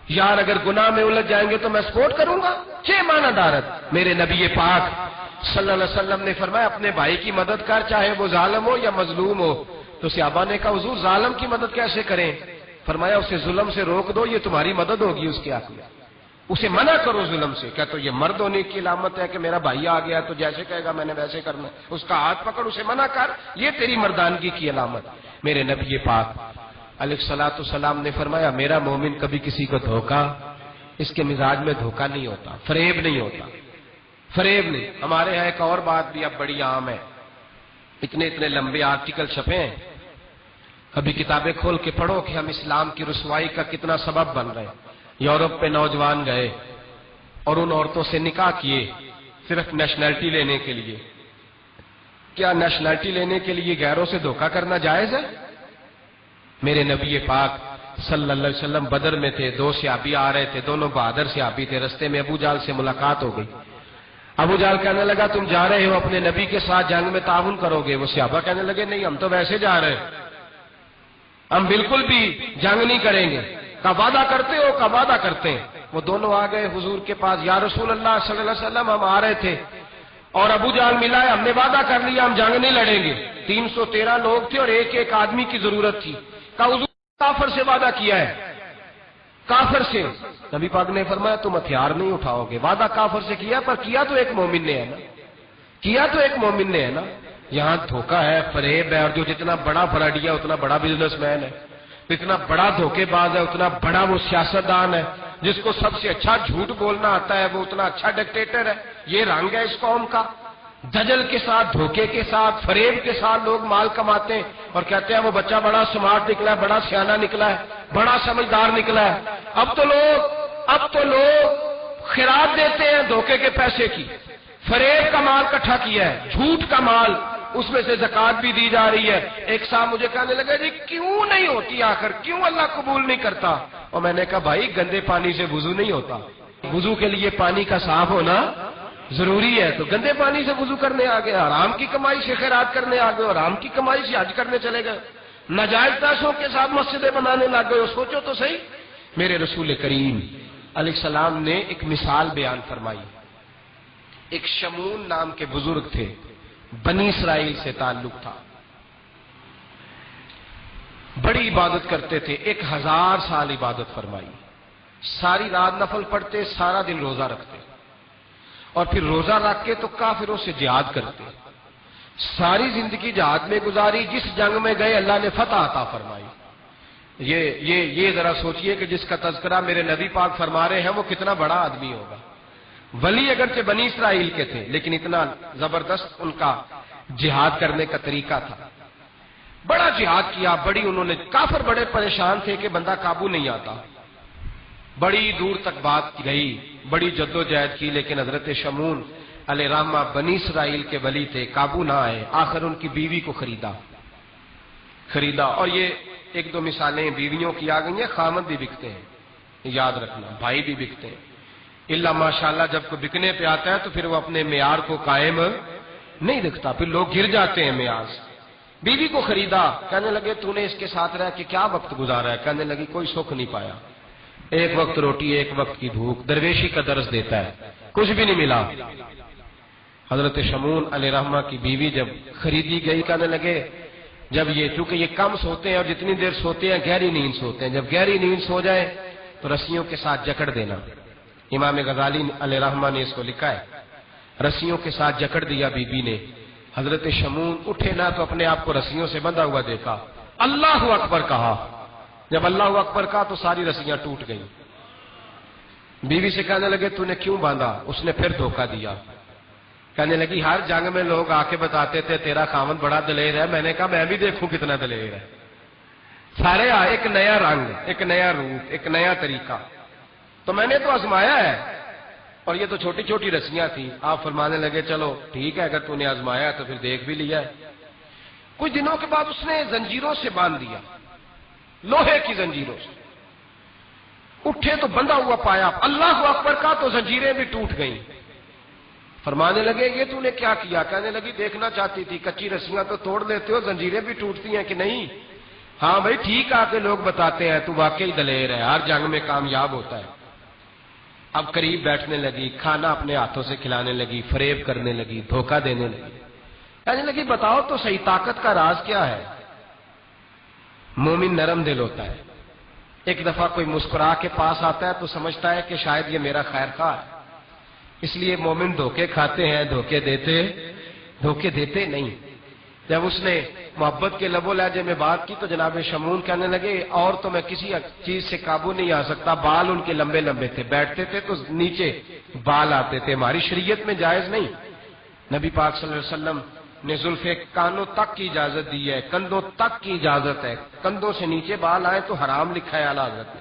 یار اگر گناہ میں الجھ جائیں گے تو میں سپورٹ کروں گا؟ چھ معنی دارت۔ میرے نبی پاک صلی اللہ علیہ وسلم نے فرمایا، اپنے بھائی کی مدد کر، چاہے وہ ظالم ہو یا مظلوم ہو۔ تو صحابہ نے کہا، حضور، ظالم کی مدد کیسے کریں؟ فرمایا، اسے ظلم سے روک دو، یہ تمہاری مدد ہوگی اس کے حق میں۔ اسے منع کرو ظلم سے۔ کیا تو یہ مرد ہونے کی علامت ہے کہ میرا بھائی آ گیا تو جیسے کہے گا میں نے ویسے کرنا ہے؟ اس کا ہاتھ پکڑ، اسے منع کر، یہ تیری مردانگی کی علامت۔ میرے نبی پاک علیہ الصلوۃ والسلام نے فرمایا، میرا مومن کبھی کسی کو دھوکا، اس کے مزاج میں دھوکا نہیں ہوتا، فریب نہیں ہوتا، فریب نہیں۔ ہمارے ہاں ایک اور بات بھی اب بڑی عام ہے، اتنے اتنے لمبے آرٹیکل چھپے ہیں، کبھی کتابیں کھول کے پڑھو کہ ہم اسلام کی رسوائی کا کتنا سبب بن رہے ہیں۔ یورپ پہ نوجوان گئے اور ان عورتوں سے نکاح کیے صرف نیشنلٹی لینے کے لیے۔ کیا نیشنلٹی لینے کے لیے غیروں سے دھوکہ کرنا جائز ہے؟ میرے نبی پاک صلی اللہ علیہ وسلم بدر میں تھے، دو صحابی آ رہے تھے، دونوں بہادر صحابی تھے، رستے میں ابو جہل سے ملاقات ہو گئی۔ ابو جہل کہنے لگا، تم جا رہے ہو اپنے نبی کے ساتھ جنگ میں تعاون کرو گے؟ وہ صحابہ کہنے لگے، نہیں، ہم تو ویسے جا رہے ہیں، ہم بالکل بھی جنگ نہیں کریں گے۔ کا وعدہ کرتے ہو؟ کا وعدہ کرتے ہیں۔ وہ دونوں آ گئے حضور کے پاس، یا رسول اللہ صلی اللہ علیہ وسلم، ہم آ رہے تھے اور ابو جہل ملا ہے، ہم نے وعدہ کر لیا، ہم جنگ نہیں لڑیں گے۔ تین سو تیرہ لوگ تھے اور ایک ایک آدمی کی ضرورت تھی۔ کہا، حضور، کافر سے وعدہ کیا ہے، کافر سے۔ نبی پاک نے فرمایا، تم ہتھیار نہیں اٹھاؤ گے۔ وعدہ کافر سے کیا، پر کیا تو ایک مومن نے ہے نا، کیا تو ایک مومن نے ہے نا۔ یہاں دھوکہ ہے، فریب ہے، اور جو جتنا بڑا فراڈیا اتنا بڑا بزنس مین ہے، جتنا بڑا دھوکے باز ہے اتنا بڑا وہ سیاستدان ہے، جس کو سب سے اچھا جھوٹ بولنا آتا ہے وہ اتنا اچھا ڈکٹیٹر ہے۔ یہ رنگ ہے اس قوم کا۔ دجل کے ساتھ، دھوکے کے ساتھ، فریب کے ساتھ لوگ مال کماتے ہیں اور کہتے ہیں، وہ بچہ بڑا سمارٹ نکلا ہے، بڑا سیانا نکلا ہے، بڑا سمجھدار نکلا ہے۔ اب تو لوگ اب تو لوگ خیرات دیتے ہیں دھوکے کے پیسے کی، فریب کا مال اکٹھا کیا ہے، جھوٹ کا مال، اس میں سے زکوٰۃ بھی دی جا رہی ہے۔ ایک صاحب مجھے کہنے لگا، جی کیوں نہیں ہوتی آخر، کیوں اللہ قبول نہیں کرتا؟ اور میں نے کہا، بھائی، گندے پانی سے وضو نہیں ہوتا، وضو کے لیے پانی کا صاف ہونا ضروری ہے۔ تو گندے پانی سے وضو کرنے آ گئے، حرام کی کمائی سے خیرات کرنے آ گئے، حرام کی کمائی سے حج کرنے چلے گئے، ناجائز پیسوں کے ساتھ مسجدیں بنانے لگ گئے ہو۔ سوچو تو صحیح۔ میرے رسول کریم علیہ السلام نے ایک مثال بیان فرمائی۔ ایک شمون نام کے بزرگ تھے، بنی اسرائیل سے تعلق تھا، بڑی عبادت کرتے تھے، ایک ہزار سال عبادت فرمائی، ساری رات نفل پڑھتے، سارا دن روزہ رکھتے، اور پھر روزہ رکھ کے تو کافروں سے جہاد کرتے۔ ساری زندگی جہاد میں گزاری، جس جنگ میں گئے اللہ نے فتح عطا فرمائی۔ یہ یہ یہ ذرا سوچئے کہ جس کا تذکرہ میرے نبی پاک فرما رہے ہیں وہ کتنا بڑا آدمی ہوگا۔ ولی اگرچہ بنی اسرائیل کے تھے لیکن اتنا زبردست ان کا جہاد کرنے کا طریقہ تھا۔ بڑا جہاد کیا، بڑی انہوں نے، کافر بڑے پریشان تھے کہ بندہ قابو نہیں آتا۔ بڑی دور تک بات گئی، بڑی جدوجہد کی، لیکن حضرت شمون علیہ رحمہ بنی اسرائیل کے ولی تھے، قابو نہ آئے۔ آخر ان کی بیوی کو خریدا، خریدا۔ اور یہ ایک دو مثالیں بیویوں کی آ گئی ہیں، خامد بھی بکتے ہیں، یاد رکھنا، بھائی بھی بکتے ہیں۔ اللہ ماشاءاللہ جب کوئی بکنے پہ آتا ہے تو پھر وہ اپنے معیار کو قائم نہیں رکھتا، پھر لوگ گر جاتے ہیں معیار سے۔ بیوی کو خریدا، کہنے لگے، تو نے اس کے ساتھ رہ کے کیا وقت گزارا ہے؟ کہنے لگی، کوئی سکھ نہیں پایا، ایک وقت روٹی، ایک وقت کی بھوک، درویشی کا درس دیتا ہے، کچھ بھی نہیں ملا۔ حضرت شمون علیہ رحمہ کی بیوی جب خریدی گئی، کہنے لگے، جب یہ، چونکہ یہ کم سوتے ہیں اور جتنی دیر سوتے ہیں گہری نیند سوتے ہیں، جب گہری نیند سو جائے تو رسیوں کے ساتھ جکڑ دینا۔ امام غزالی علیہ رحمہ نے اس کو لکھا ہے، رسیوں کے ساتھ جکڑ دیا بیوی نے۔ حضرت شمون اٹھے نہ تو اپنے آپ کو رسیوں سے بندھا ہوا دیکھا، اللہ اکبر کہا۔ جب اللہ اکبر کہا تو ساری رسیاں ٹوٹ گئیں۔ بیوی سے کہنے لگے، تو نے کیوں باندھا؟ اس نے پھر دھوکہ دیا۔ کہنے لگی، ہر جنگ میں لوگ آ کے بتاتے تھے، تیرا خاوند بڑا دلیر ہے۔ میں نے کہا، میں بھی دیکھوں کتنا دلیر ہے۔ سارے آ، ایک نیا رنگ، ایک نیا روپ، ایک نیا طریقہ۔ تو میں نے تو آزمایا ہے۔ اور یہ تو چھوٹی چھوٹی رسیاں تھیں۔ آپ فرمانے لگے، چلو ٹھیک ہے، اگر تو نے آزمایا ہے تو پھر دیکھ بھی لیا ہے۔ کچھ دنوں کے بعد اس نے زنجیروں سے باندھ دیا، لوہے کی زنجیروں سے۔ اٹھے تو بندھا ہوا پایا، اللہ اکبر کہا تو زنجیریں بھی ٹوٹ گئیں۔ فرمانے لگے، یہ تو نے کیا کیا؟ کہنے لگی، دیکھنا چاہتی تھی، کچی رسیاں تو توڑ لیتے ہو، زنجیریں بھی ٹوٹتی ہیں کہ نہیں؟ ہاں بھائی، ٹھیک آ کے لوگ بتاتے ہیں، تو واقعی دلیر ہے، ہر جنگ میں کامیاب ہوتا ہے۔ اب قریب بیٹھنے لگی، کھانا اپنے ہاتھوں سے کھلانے لگی، فریب کرنے لگی، دھوکہ دینے لگی۔ کہنے لگی، بتاؤ تو صحیح، طاقت کا راز کیا ہے؟ مومن نرم دل ہوتا ہے۔ ایک دفعہ کوئی مسکرا کے پاس آتا ہے تو سمجھتا ہے کہ شاید یہ میرا خیر خواہ ہے۔ اس لیے مومن دھوکے کھاتے ہیں، دھوکے دیتے، دھوکے دیتے نہیں۔ جب اس نے محبت کے لب و لہجے میں بات کی تو جناب شمعون کہنے لگے، اور تو میں کسی چیز سے قابو نہیں آ سکتا۔ بال ان کے لمبے لمبے تھے، بیٹھتے تھے تو نیچے بال آتے تھے، ہماری شریعت میں جائز نہیں۔ نبی پاک صلی اللہ علیہ وسلم نے زلف کانوں تک کی اجازت دی ہے، کندھوں تک کی اجازت ہے۔ کندھوں سے نیچے بال آئے تو حرام لکھا ہے اعلیٰ حضرت نے۔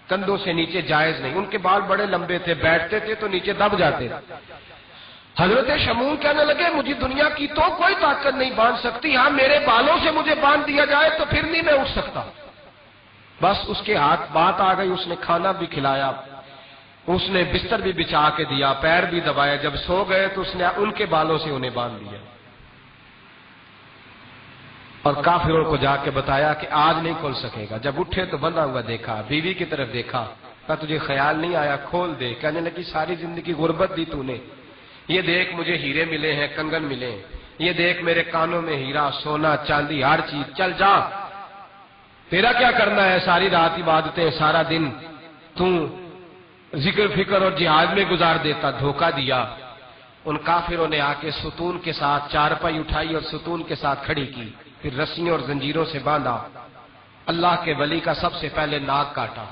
کندھوں سے نیچے جائز نہیں۔ ان کے بال بڑے لمبے تھے، بیٹھتے تھے تو نیچے دب جاتے۔ حضرت شمعون کہنے لگے، مجھے دنیا کی تو کوئی طاقت نہیں باندھ سکتی، ہاں میرے بالوں سے مجھے باندھ دیا جائے تو پھر نہیں میں اٹھ سکتا۔ بس اس کے ہاتھ بات آ گئی، اس نے کھانا بھی کھلایا، اس نے بستر بھی بچھا کے دیا، پیر بھی دبایا۔ جب سو گئے تو اس نے ان کے بالوں سے انہیں باندھ دیا اور کافروں کو جا کے بتایا کہ آج نہیں کھل سکے گا۔ جب اٹھے تو بندھا ہوا دیکھا، بیوی کی طرف دیکھا، کہا، تجھے خیال نہیں آیا، کھول دے۔ کہنے لگی، ساری زندگی غربت دی تو نے، یہ دیکھ مجھے ہیرے ملے ہیں، کنگن ملے ہیں، یہ دیکھ میرے کانوں میں ہیرا، سونا، چاندی، ہر چیز، چل جا۔ تیرا کیا کرنا ہے؟ ساری رات عبادتیں، سارا دن تو ذکر فکر اور جہاد میں گزار دیتا، دھوکہ دیا۔ ان کافروں نے آ کے ستون کے ساتھ چارپائی اٹھائی اور ستون کے ساتھ کھڑی کی، پھر رسیوں اور زنجیروں سے باندھا۔ اللہ کے ولی کا سب سے پہلے ناک کاٹا،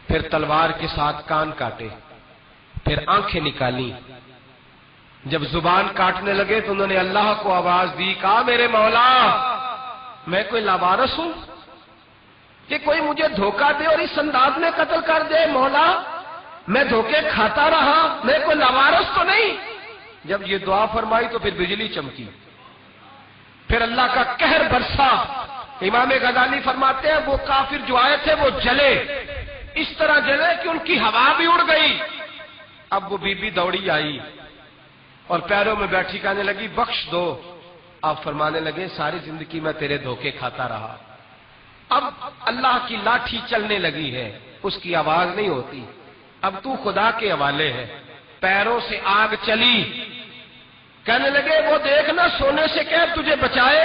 پھر تلوار کے ساتھ کان کاٹے، پھر آنکھیں نکالی۔ جب زبان کاٹنے لگے تو انہوں نے اللہ کو آواز دی، کہا، میرے مولا، میں کوئی لاوارث ہوں کہ کوئی مجھے دھوکہ دے اور اس انداز میں قتل کر دے؟ مولا، میں دھوکے کھاتا رہا، میں کوئی لاوارث تو نہیں؟ جب یہ دعا فرمائی تو پھر بجلی چمکی، پھر اللہ کا قہر برسا۔ امام غزالی فرماتے ہیں، وہ کافر جو آئے تھے وہ جلے، اس طرح جلے کہ ان کی ہوا بھی اڑ گئی۔ اب وہ بی بی دوڑی آئی اور پیروں میں بیٹھی کہنے لگی، بخش دو۔ آپ فرمانے لگے، ساری زندگی میں تیرے دھوکے کھاتا رہا، اب اللہ کی لاٹھی چلنے لگی ہے، اس کی آواز نہیں ہوتی، اب تو خدا کے حوالے ہے۔ پیروں سے آگ چلی، کہنے لگے، وہ دیکھ نہ، سونے سے کہہ تجھے بچائے،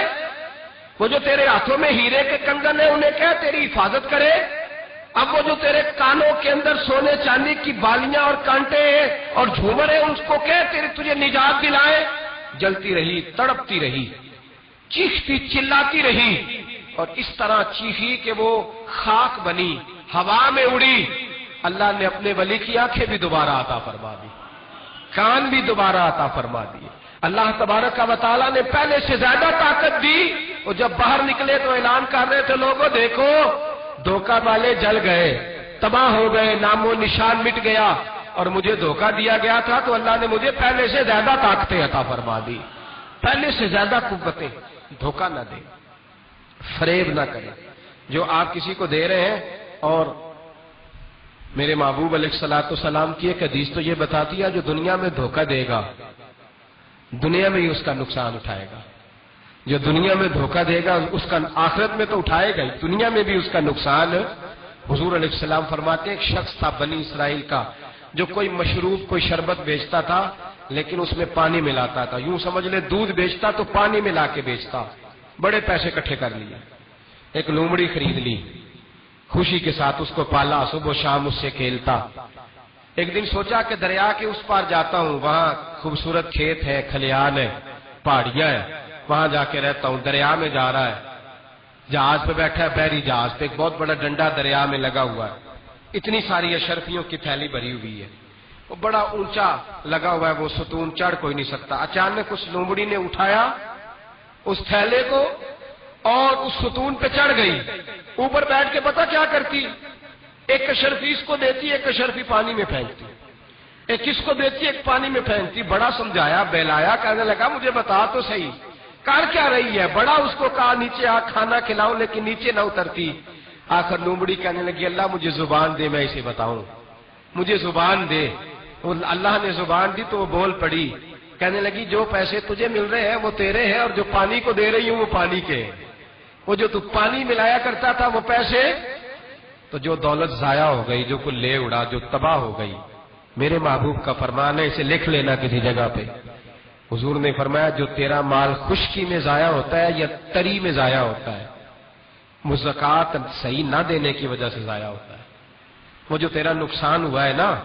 وہ جو تیرے ہاتھوں میں ہیرے کے کنگن ہیں انہیں کہہ تیری حفاظت کرے، اب وہ جو تیرے کانوں کے اندر سونے چاندی کی بالیاں اور کانٹے ہیں اور جھومر ہیں، اس کو کہہ تیری، تجھے نجات دلائے۔ جلتی رہی، تڑپتی رہی، چیختی چلاتی رہی اور اس طرح چیخی کہ وہ خاک بنی، ہوا میں اڑی۔ اللہ نے اپنے ولی کی آنکھیں بھی دوبارہ عطا فرما دی، کان بھی دوبارہ عطا فرما دیے۔ اللہ تبارک و تعالیٰ نے پہلے سے زیادہ طاقت دی۔ وہ جب باہر نکلے تو اعلان کر رہے تھے، لوگوں دیکھو، دھوکہ والے جل گئے، تباہ ہو گئے، نام و نشان مٹ گیا، اور مجھے دھوکہ دیا گیا تھا تو اللہ نے مجھے پہلے سے زیادہ طاقتیں عطا فرما دی، پہلے سے زیادہ قوتیں۔ دھوکہ نہ دیں، فریب نہ کریں۔ جو آپ کسی کو دے رہے ہیں، اور میرے محبوب علیہ الصلوۃ والسلام کی ایک حدیث تو یہ بتاتی ہے، جو دنیا میں دھوکہ دے گا، دنیا میں ہی اس کا نقصان اٹھائے گا۔ جو دنیا میں دھوکہ دے گا، اس کا آخرت میں تو اٹھائے گا ہی، دنیا میں بھی اس کا نقصان۔ حضور علیہ السلام فرماتے ہیں، ایک شخص تھا بنی اسرائیل کا، جو کوئی مشروب، کوئی شربت بیچتا تھا، لیکن اس میں پانی ملاتا تھا۔ یوں سمجھ لے، دودھ بیچتا تو پانی ملا کے بیچتا۔ بڑے پیسے اکٹھے کر لیے۔ ایک لومڑی خرید لی، خوشی کے ساتھ اس کو پالا، صبح و شام اس سے کھیلتا۔ ایک دن سوچا کہ دریا کے اس پار جاتا ہوں، وہاں خوبصورت کھیت ہے، کھلیان ہے، پہاڑیاں ہیں، وہاں جا کے رہتا ہوں۔ دریا میں جا رہا ہے، جہاز پہ بیٹھا ہے، بحری جہاز پہ، ایک بہت بڑا ڈنڈا دریا میں لگا ہوا ہے، اتنی ساری اشرفیوں کی تھیلی بھری ہوئی ہے، وہ بڑا اونچا لگا ہوا ہے، وہ ستون چڑھ کوئی نہیں سکتا۔ اچانک اس لومڑی نے اٹھایا اس تھیلے کو اور اس ستون پہ چڑھ گئی۔ اوپر بیٹھ کے پتہ کیا کرتی؟ ایک اشرفی اس کو دیتی، ایک اشرفی پانی میں پھینکتی، ایک اس کو دیتی، ایک پانی میں پھینکتی۔ بڑا سمجھایا، بہلایا، کہنے لگا، مجھے بتا تو صحیح، کر کیا رہی ہے؟ بڑا اس کو کہا، نیچے آ، کھانا کھلاؤ، لیکن نیچے نہ اترتی۔ آخر لومڑی کہنے لگی، اللہ مجھے زبان دے، میں اسے بتاؤں، مجھے زبان دے۔ وہ اللہ نے زبان دی تو وہ بول پڑی، کہنے لگی، جو پیسے تجھے مل رہے ہیں وہ تیرے ہیں، اور جو پانی کو دے رہی ہوں وہ پانی کے ہیں۔ وہ جو تو پانی ملایا کرتا تھا، وہ پیسے، تو جو دولت ضائع ہو گئی، جو کوئی لے اڑا، جو تباہ ہو گئی، میرے محبوب کا فرمان ہے، اسے لکھ لینا کسی جگہ پہ۔ حضور نے فرمایا، جو تیرا مال خشکی میں ضائع ہوتا ہے یا تری میں ضائع ہوتا ہے، وہ زکوٰۃ صحیح نہ دینے کی وجہ سے ضائع ہوتا ہے۔ وہ جو تیرا نقصان ہوا ہے نا،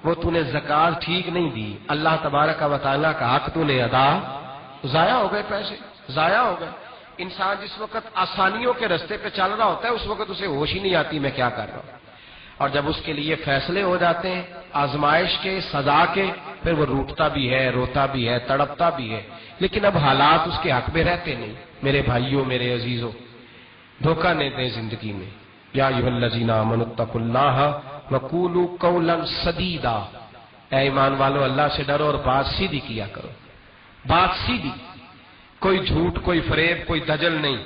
وہ تو نے زکوٰۃ ٹھیک نہیں دی، اللہ تبارک و تعالیٰ کا حق تو نے ادا، ضائع ہو گئے پیسے، ضائع ہو گئے۔ انسان جس وقت آسانیوں کے رستے پہ چل رہا ہوتا ہے، اس وقت اسے ہوش ہی نہیں آتی، میں کیا کر رہا ہوں۔ اور جب اس کے لیے فیصلے ہو جاتے ہیں، آزمائش کے، سزا کے، پھر وہ روٹتا بھی ہے، روتا بھی ہے، تڑپتا بھی ہے، لیکن اب حالات اس کے حق میں رہتے نہیں۔ میرے بھائیوں، میرے عزیزوں، دھوکہ نہ دیں زندگی میں۔ یا ایھا الذین آمنوا اتقوا اللہ وقولوا قولا سدیدا۔ اے ایمان والو، اللہ سے ڈرو اور بات سیدھی کیا کرو۔ بات سیدھی، کوئی جھوٹ، کوئی فریب، کوئی دجل نہیں۔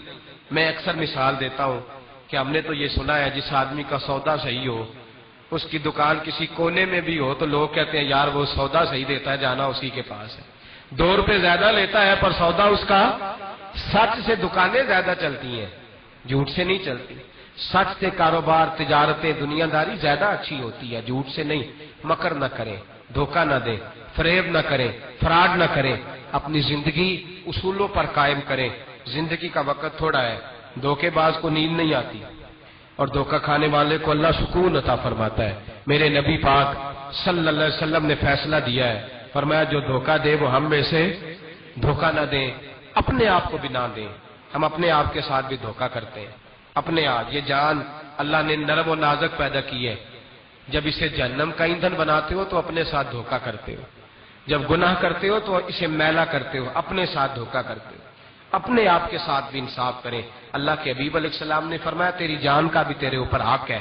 میں اکثر مثال دیتا ہوں کہ ہم نے تو یہ سنا ہے، جس آدمی کا سودا صحیح ہو، اس کی دکان کسی کونے میں بھی ہو تو لوگ کہتے ہیں، یار وہ سودا صحیح دیتا ہے، جانا اسی کے پاس ہے۔ دو روپے زیادہ لیتا ہے پر سودا اس کا، سچ سے دکانیں زیادہ چلتی ہیں، جھوٹ سے نہیں چلتی۔ سچ سے کاروبار، تجارتیں، دنیا داری زیادہ اچھی ہوتی ہے، جھوٹ سے نہیں۔ مکر نہ کریں، دھوکہ نہ دیں، فریب نہ کریں، فراڈ نہ کریں۔ اپنی زندگی اصولوں پر قائم کریں۔ زندگی کا وقت تھوڑا ہے، دھوکے باز کو نیند نہیں آتی۔ اور دھوکہ کھانے والے کو اللہ سکون عطا فرماتا ہے۔ میرے نبی پاک صلی اللہ علیہ وسلم نے فیصلہ دیا ہے، فرمایا، جو دھوکہ دے وہ ہم میں سے، دھوکہ نہ دیں، اپنے آپ کو بھی نہ دیں۔ ہم اپنے آپ کے ساتھ بھی دھوکہ کرتے ہیں، اپنے آپ۔ یہ جان اللہ نے نرم و نازک پیدا کی ہے۔ جب اسے جہنم کا ایندھن بناتے ہو تو اپنے ساتھ دھوکہ کرتے ہو، جب گناہ کرتے ہو تو اسے میلا کرتے ہو، اپنے ساتھ دھوکہ کرتے ہو۔ اپنے آپ کے ساتھ بھی انصاف کریں۔ اللہ کے حبیب علیہ السلام نے فرمایا، تیری جان کا بھی تیرے اوپر حق ہے،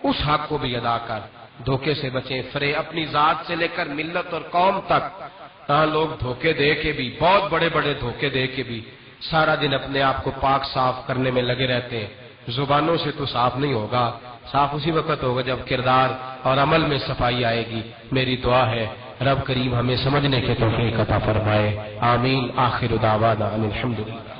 اس حق کو بھی ادا کر۔ دھوکے سے بچیں، فرے اپنی ذات سے لے کر ملت اور قوم تک۔ ہاں، لوگ دھوکے دے کے بھی، بہت بڑے بڑے دھوکے دے کے بھی سارا دن اپنے آپ کو پاک صاف کرنے میں لگے رہتے ہیں۔ زبانوں سے تو صاف نہیں ہوگا، صاف اسی وقت ہوگا جب کردار اور عمل میں صفائی آئے گی۔ میری دعا ہے، رب کریم ہمیں سمجھنے کے توفیق عطا فرمائے۔ آمین۔ آخر دعوانا ان الحمدللہ۔